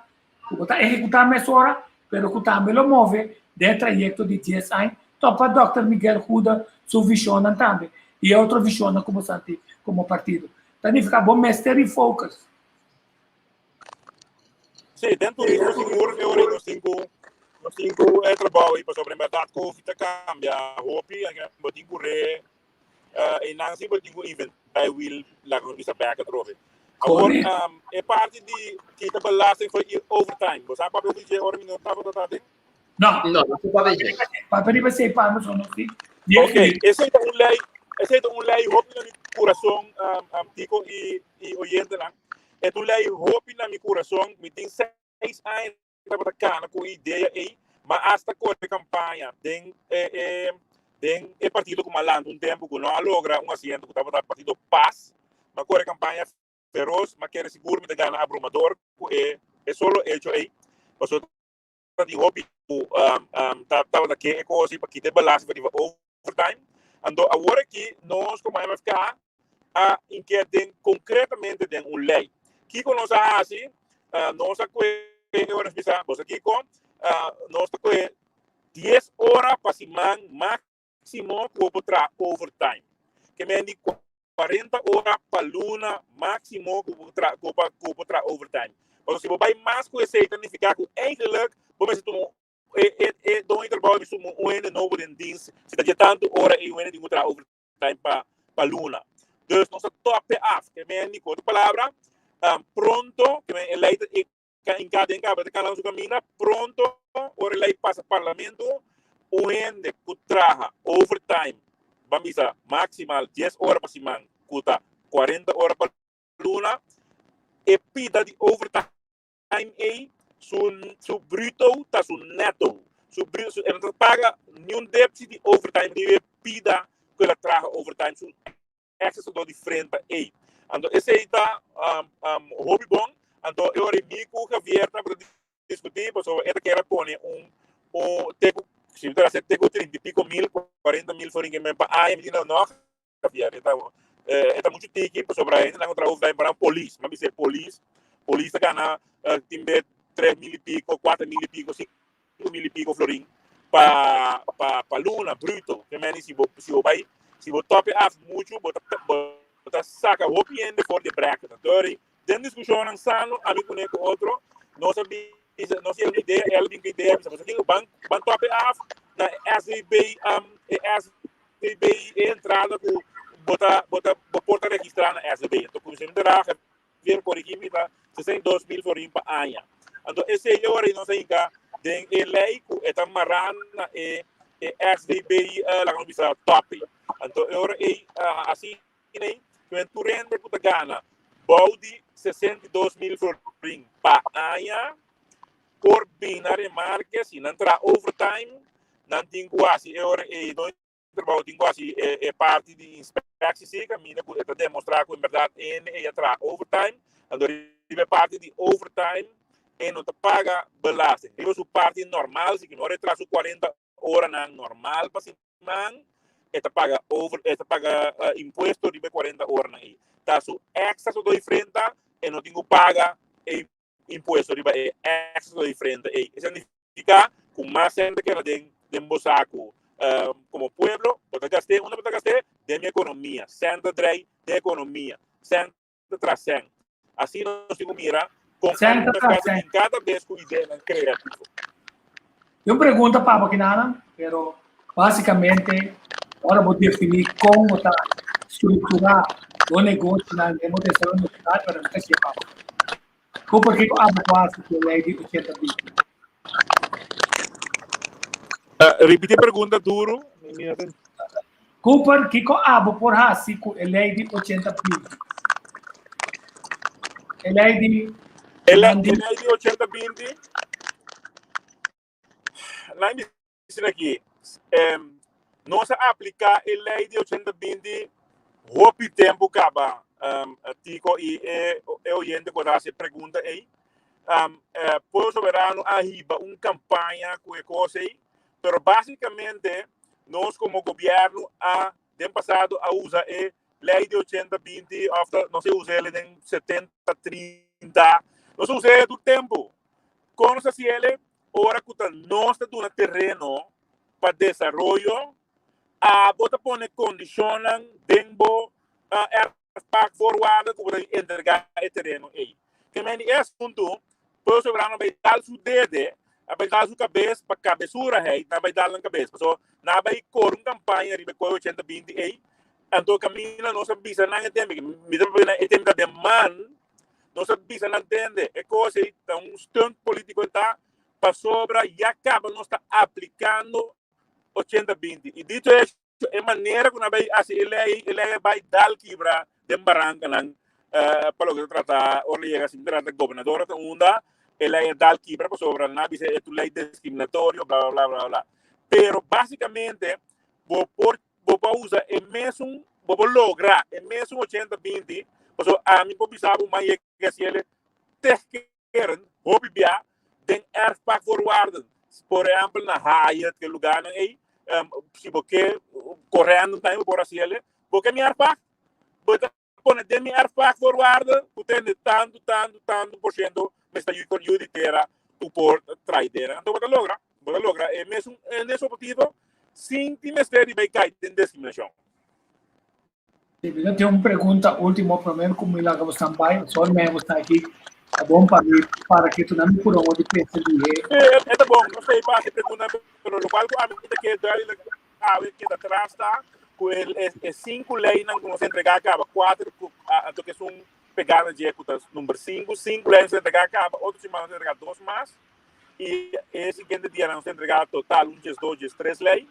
ku bo ta ehekutá mesora, pero ku tambe lo move den e trayekto di dies aña topa Dòkter Miguel Goede su vishonnan tambe i e otro vishonnan ku bo sa tin komo partido. Ta nifiká bo mester refocus. Sí, den turismo sigur e ora nos tin ku nos tin ku e trabou ei pasobra en bèrdat Covid ta kambia hopi, bo tin ku re Einan si bo tin ku inventá e wiel laga nos bisa bèk atrobe. Awor, e parti di kita belasting for e overtime, bo sa papia di dje ora mi no tabata ta den? No. No, no sa papia di dje. Papia riba esei pa nos no si. Ok, esei ta un lei, esei ta un lei hopi na mi kurason, Tico i i oyentenan. E ta un lei hopi na mi kurason, mi tin seis aña tabata kana ku e idea ei, ma asta kore kampaña den e e den e partido ku mi a lanta un tempu ku no a logra un asiento ku tabata partido pas. M'a kore kampaña feros, m'a kere sigur mi ta gana abrumador ku e e solo hecho ei. Pasobra ta tin hopi ku ta tabata ke e kos ei pa kita e belasting pa riba overtime. Anto awor aki nos komo MFK a inke den konkretamente den un lei. Kiko nos a hasi? Nos a kue e ora nos bisa, boso kiko? Nos ta kue dies ora pa siman máksimo ku bo por traha overtime. Ke men di 40 ora pa luna máksimo ku bo tra ku bo ku bo traha overtime. Pasobra si bo bai mas ku esei ta nifiká ku eigenlijk bo mester tuma e e e doño di trabou mester tuma un hende nobo den dienst si ta dje tantu ora ei un hende tin ku traha overtime pa pa luna. Dus nos a tòp e af. Ke men di ku otro palabra pronto ke men e lei ta e Ka den kaba ta kana su kaminda pronto ora e lei pasa parlamento un hende ku traha overtime ban bisa maximal dies ora pa siman ku ta 40 ora pa luna e pida di overtime ei su su bruto ta su netto su su e no ta paga niun depsi di overtime riba e pida ku el a traha overtime su Extra dor di frenta ei. Anto esei ta hopi bon. Anto e ora mi ku Javier tabata diskutí pasobra e ta kier a pone un un te ku si mi ta hasi te ku trinta i piko mil, 40.000 florin ke men pa aña. Mi di no, no Javier, e ta e ta muchu tiki pasobra hendenan ku traha overtime para polis. Mi a bisa e polis, polis ta gana tin be 3.000 i piko, 4.000 i piko, 5.000 i piko florin pa pa pa luna bruto. Ke meni si bo si bo bai si bo tope af muchu bo ta bo ta saka hopi hende for di e bracket. Anto ori den diskushonnan sano ami kuné ku otro nos a bisa nos yega un idea el a bin ku idea bisa pasobra kiko ban ban tope af na e SVB e SVB e entrada ku bo ta bo ta bo por ta registrá na SVB. Anto kuminsamentu raha Javier korigí mi ta 62.000 florin pa aña. Anto esei e ora nos a hinka den e lei ku e ta mará na e e SVB laga nos bisa topi. Anto e ora ei asina ei ku e tur hende ku ta gana bou di 62.000 florin pa aña por bin na remarke si nan traha overtime nan tin ku hasi e ora ei no Trabou tin ku hasi e parti di inspeksie si kaminda ku e ta demostrá ku en bèrdat hende ei a traha overtime. Anto riba e parti di overtime e no ta paga belasting. Riba su parti normal si ora e traha su 40 oranan normal pa siman e ta paga over e ta paga impuesto riba e 40 oranan ei. Ta su extra su doi frenta e no tin ku paga e impuesto riba e extra di frente ei. Esei significa ku mas hende keda den den bo saku. Komo pueblo, bo ta gast'é, unda bo ta gast'é? Den mi ekonomia. Sèn ta drei den ekonomia. Sèn ta tras sèn. Asina nos tin ku mira kon Sèn ta tras sèn. kada bes ku ideanan kreativo. Tin un pregunta pa bo kinanan, pero básikamente ora bo definí kon bo ta strukturá bo negoshonan den bo desaroyo nacional, pero no ta hasié pa bo. Ku por kiko abo ku hasi ku e lei di 80 20? Ripití e pregunta duru. Cooper, kiko abo por hasi ku e lei di 80 20? E lei di E lei di 80 20? Laat me bisa aki. Nos a apliká e lei di 80 20 hopi tempu kaba, Tico i e oyente ku a hasi e pregunta ei. Pueblo Soberano a hiba un kampaña ku e kos ei, pero básikamente nos komo gobièrnu a den pasado a usa e lei di 80 20 òf nos a usa el den 70 30, nos a usa el tur tempu. Kon nos a hasi el? Ora ku ta nos ta duna tereno pa desaroyo, abo ta pone kondishonnan den bo erfpachtvoorwaarden ku bo ta entregá e tereno ei. Ke men di e asuntu, Pueblo Soberano a bai dal su dede, a bai dal su kabes pa kabesuraheit, nan a bai dal nan kabes. Pasobra nan a bai kore un kampaña riba e koi ochenta binti ei, anto kaminda nos a bisa nan e tempu, mi ta papia nan e tempu ta den man, Nos a bisa nan tende, e kos ei ta un stunt politico e ta, pasobra ya caba nos ta aplicando 80 binti. Y dicho hecho, e manera cu nan bay haci e ley, e ley a bay dal kibra den barancanan pa loke ta trata ora yega si trata gobernador ta unda, e ley a dal kibra pasobra nan a bisa e ta un ley discriminatorio bla bla bla bla. Pero basicamente bo por Bo por usa e mesun, bo por logra e mesun 80-20. Pasobra ami por bisa bo man yega hasiel tig keren hopi bia den erfpachtvoorwaarden. Por ehempel na Hyatt, ke lugarnan ei, si bo ke korendo tambe bo por hasiel. Bo ke mi erfpacht? Bo ta pone den mi erfpachtvoorwaarden ku tende tantu, tantu, tantu por shento mester yu yu di tera ku por trai dera. Anto bo ta logra, bo ta logra e mesun e mes objetivo sin tin mester di bai kai den diskriminashon. Sí, mi tin un pregunta último promé ku mi laga bosnan bai. Sorry mi bosnan aki. Ta bon pa mi para ketu na mi pura un di pensa lihé. Sí, e ta bon. No sei pa hasi pregunta, pero lokual ku ami ta kere duidelijk awe keda tras ta ku e e sinku leinan ku nos a entregá kaba, kuater ku anto ke esun pegá na dje ku ta number sinku, sinku lei nos a entregá kaba, otro siman nos a entregá dos mas i e siguiente dianan nos a entregá total un djes dos djes tres lei.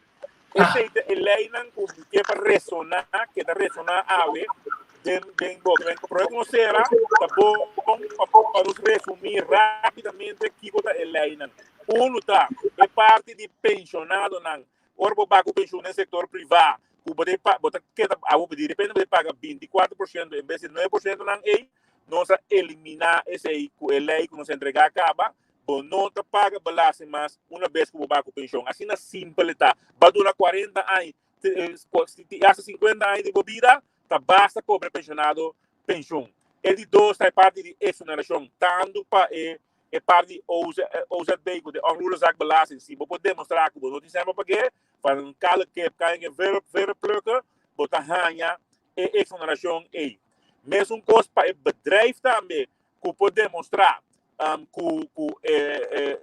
Esei ta e leinan ku mi ke pa resoná, keda resoná awe den den bo. Promé ku nos sera, ta bon pa pa nos resumí rápidamente kiko ta e leinan. Unu ta e parti di penshonadonan. Ora bo paga ku penshun den sektor privá, ku bo ta bo ta keda abo di repente bo ta paga 24% en bes di 9% nan ei, nos a eliminá esei ku e lei ku nos a entregá kaba. Bo no ta paga belasting mas una bes ku bo bai ku penshon. Asina simpel e ta. Bo a dura 40 aña, hasta 50 aña di bo bida, ta basta kobra e penshonado penshon. E di dos ta e parti di eksonerashon, tantu pa e e parti di OZB ku di onroerendezaakbelasting. Si bo por demostrá ku bo no tin sèn pa pag'é, van un kale kip kan je verplukken, bo ta haña e eksonerashon ei. Mesun kos pa e bedrijf tambe ku por demostrá ku ku e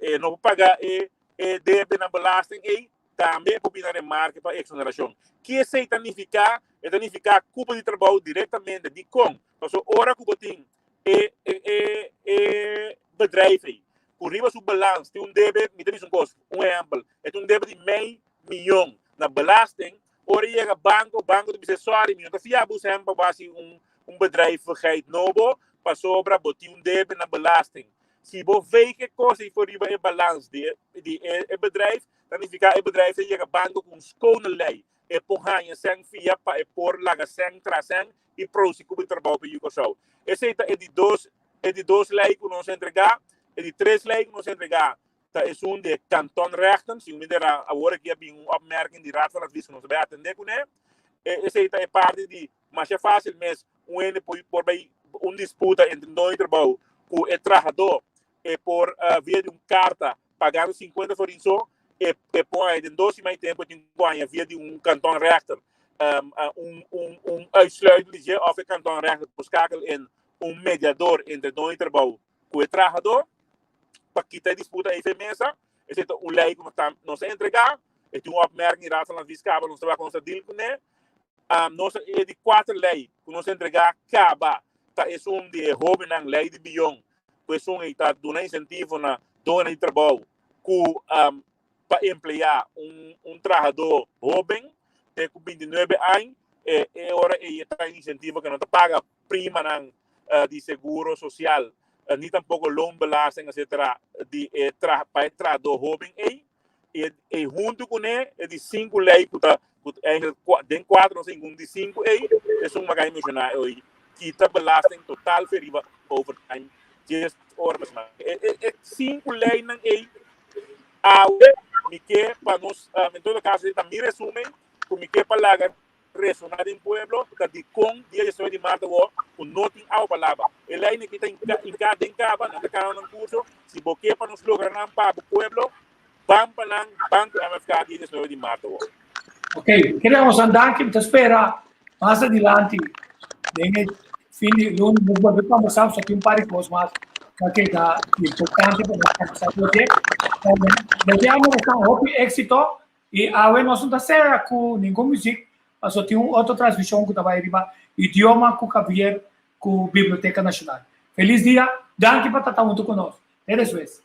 e no por paga e e debe na belasting ei, tambe e por bini na remarke pa eksonerashon. Ki esei ta nifiká? E ta nifiká kupo di trabou direktamente. Dikon? Pasobra ora ku bo tin e e e e bedrijf ei ku riba su balans tin un debe, mi ta bisa un kos, un ehèmpel, e tin un debe di mei miyon na belasting, ora e yega banko, banko ta bisa sorry, mi no ta fia bo sèn pa bo hasi un un bedrijvigheid nobo pasobra bo tin un debe na belasting. Si bo veeg e kos ei for riba e balans di e di e bedrijf, ta nifiká e bedrijf ta yega banko ku un skone lei. E por haña sèn fia pa e por laga sèn tras sèn i produsí ku trabou pa yu Kòrsou. Esei ta e di dos e di dos lei ku nos a entregá. E di tres lei ku nos a entregá ta esun di e kantonrechten. Si un mindera awor aki a bin un opmerking di Raad van Advies ku nos a bai atendé kuné. Esei ta e parti di masha fásil mes un hende por por bai un disputa entre un doño di trabou ku e trahadó e por via di un karta pagando 50 florin so e e por haña den dos siman di tempu e tin ku haña via di un kantonrechter un un un uitsluiting di dje òf e kantonrechter por skakel in un mediador entre doño di trabou ku e trahadó pa kita e disputa ei fe mesa. Esei ta un lei ku nos ta nos a entregá. E tin un opmerking di Raad van Advies kaba, nos ta wak nos ta deal kuné. Nos e di kuater lei ku nos a entregá kaba ta esun di e hóbennan, lei di bion, ku esun ei ta duna insentivo na doñonan di trabou ku pa empleá un un trahadó hóben te ku 29 aña. E e ora ei e ta insentivo ku no ta paga primanan di seguro sosial, ni tampoko loonbelasting etcetera di e tra pa e trahadó hóben ei. E e huntu kuné e di sinku lei ku ta ku eigenlijk den kuater nos tin un di sinku ei esun mi a kai menshoná ei kita belasting total fe riba overtime dies ora pa semana. E e e sinku leinan ei awe mi ke pa nos en todo kaso ta mi resumen ku mi ke pa laga resoná den pueblo ta dikon dia 19 di mart awor ku no tin awa pa laba. E leinan aki ta hinká den kaba, nan ta kaba nan kurso. Si bo ke pa nos logra nan pa bo pueblo, ban pa nan, ban ku MFK dia 19 di mart awor. Ok, queremos een danki. Mi ta spera mas adilanti den e fin di luna nos bolbe conversa so tin un par di cos mas ta keda importante pa nos conversa oye. Deseamos hopi éxito I awe nos no ta sera ku ningun muzik, pasobra tin un otro transmishon ku ta bai riba idioma ku Javier ku Biblioteka Nashonal. Felis dia, danki pa ta ta huntu ku nos. Te despues.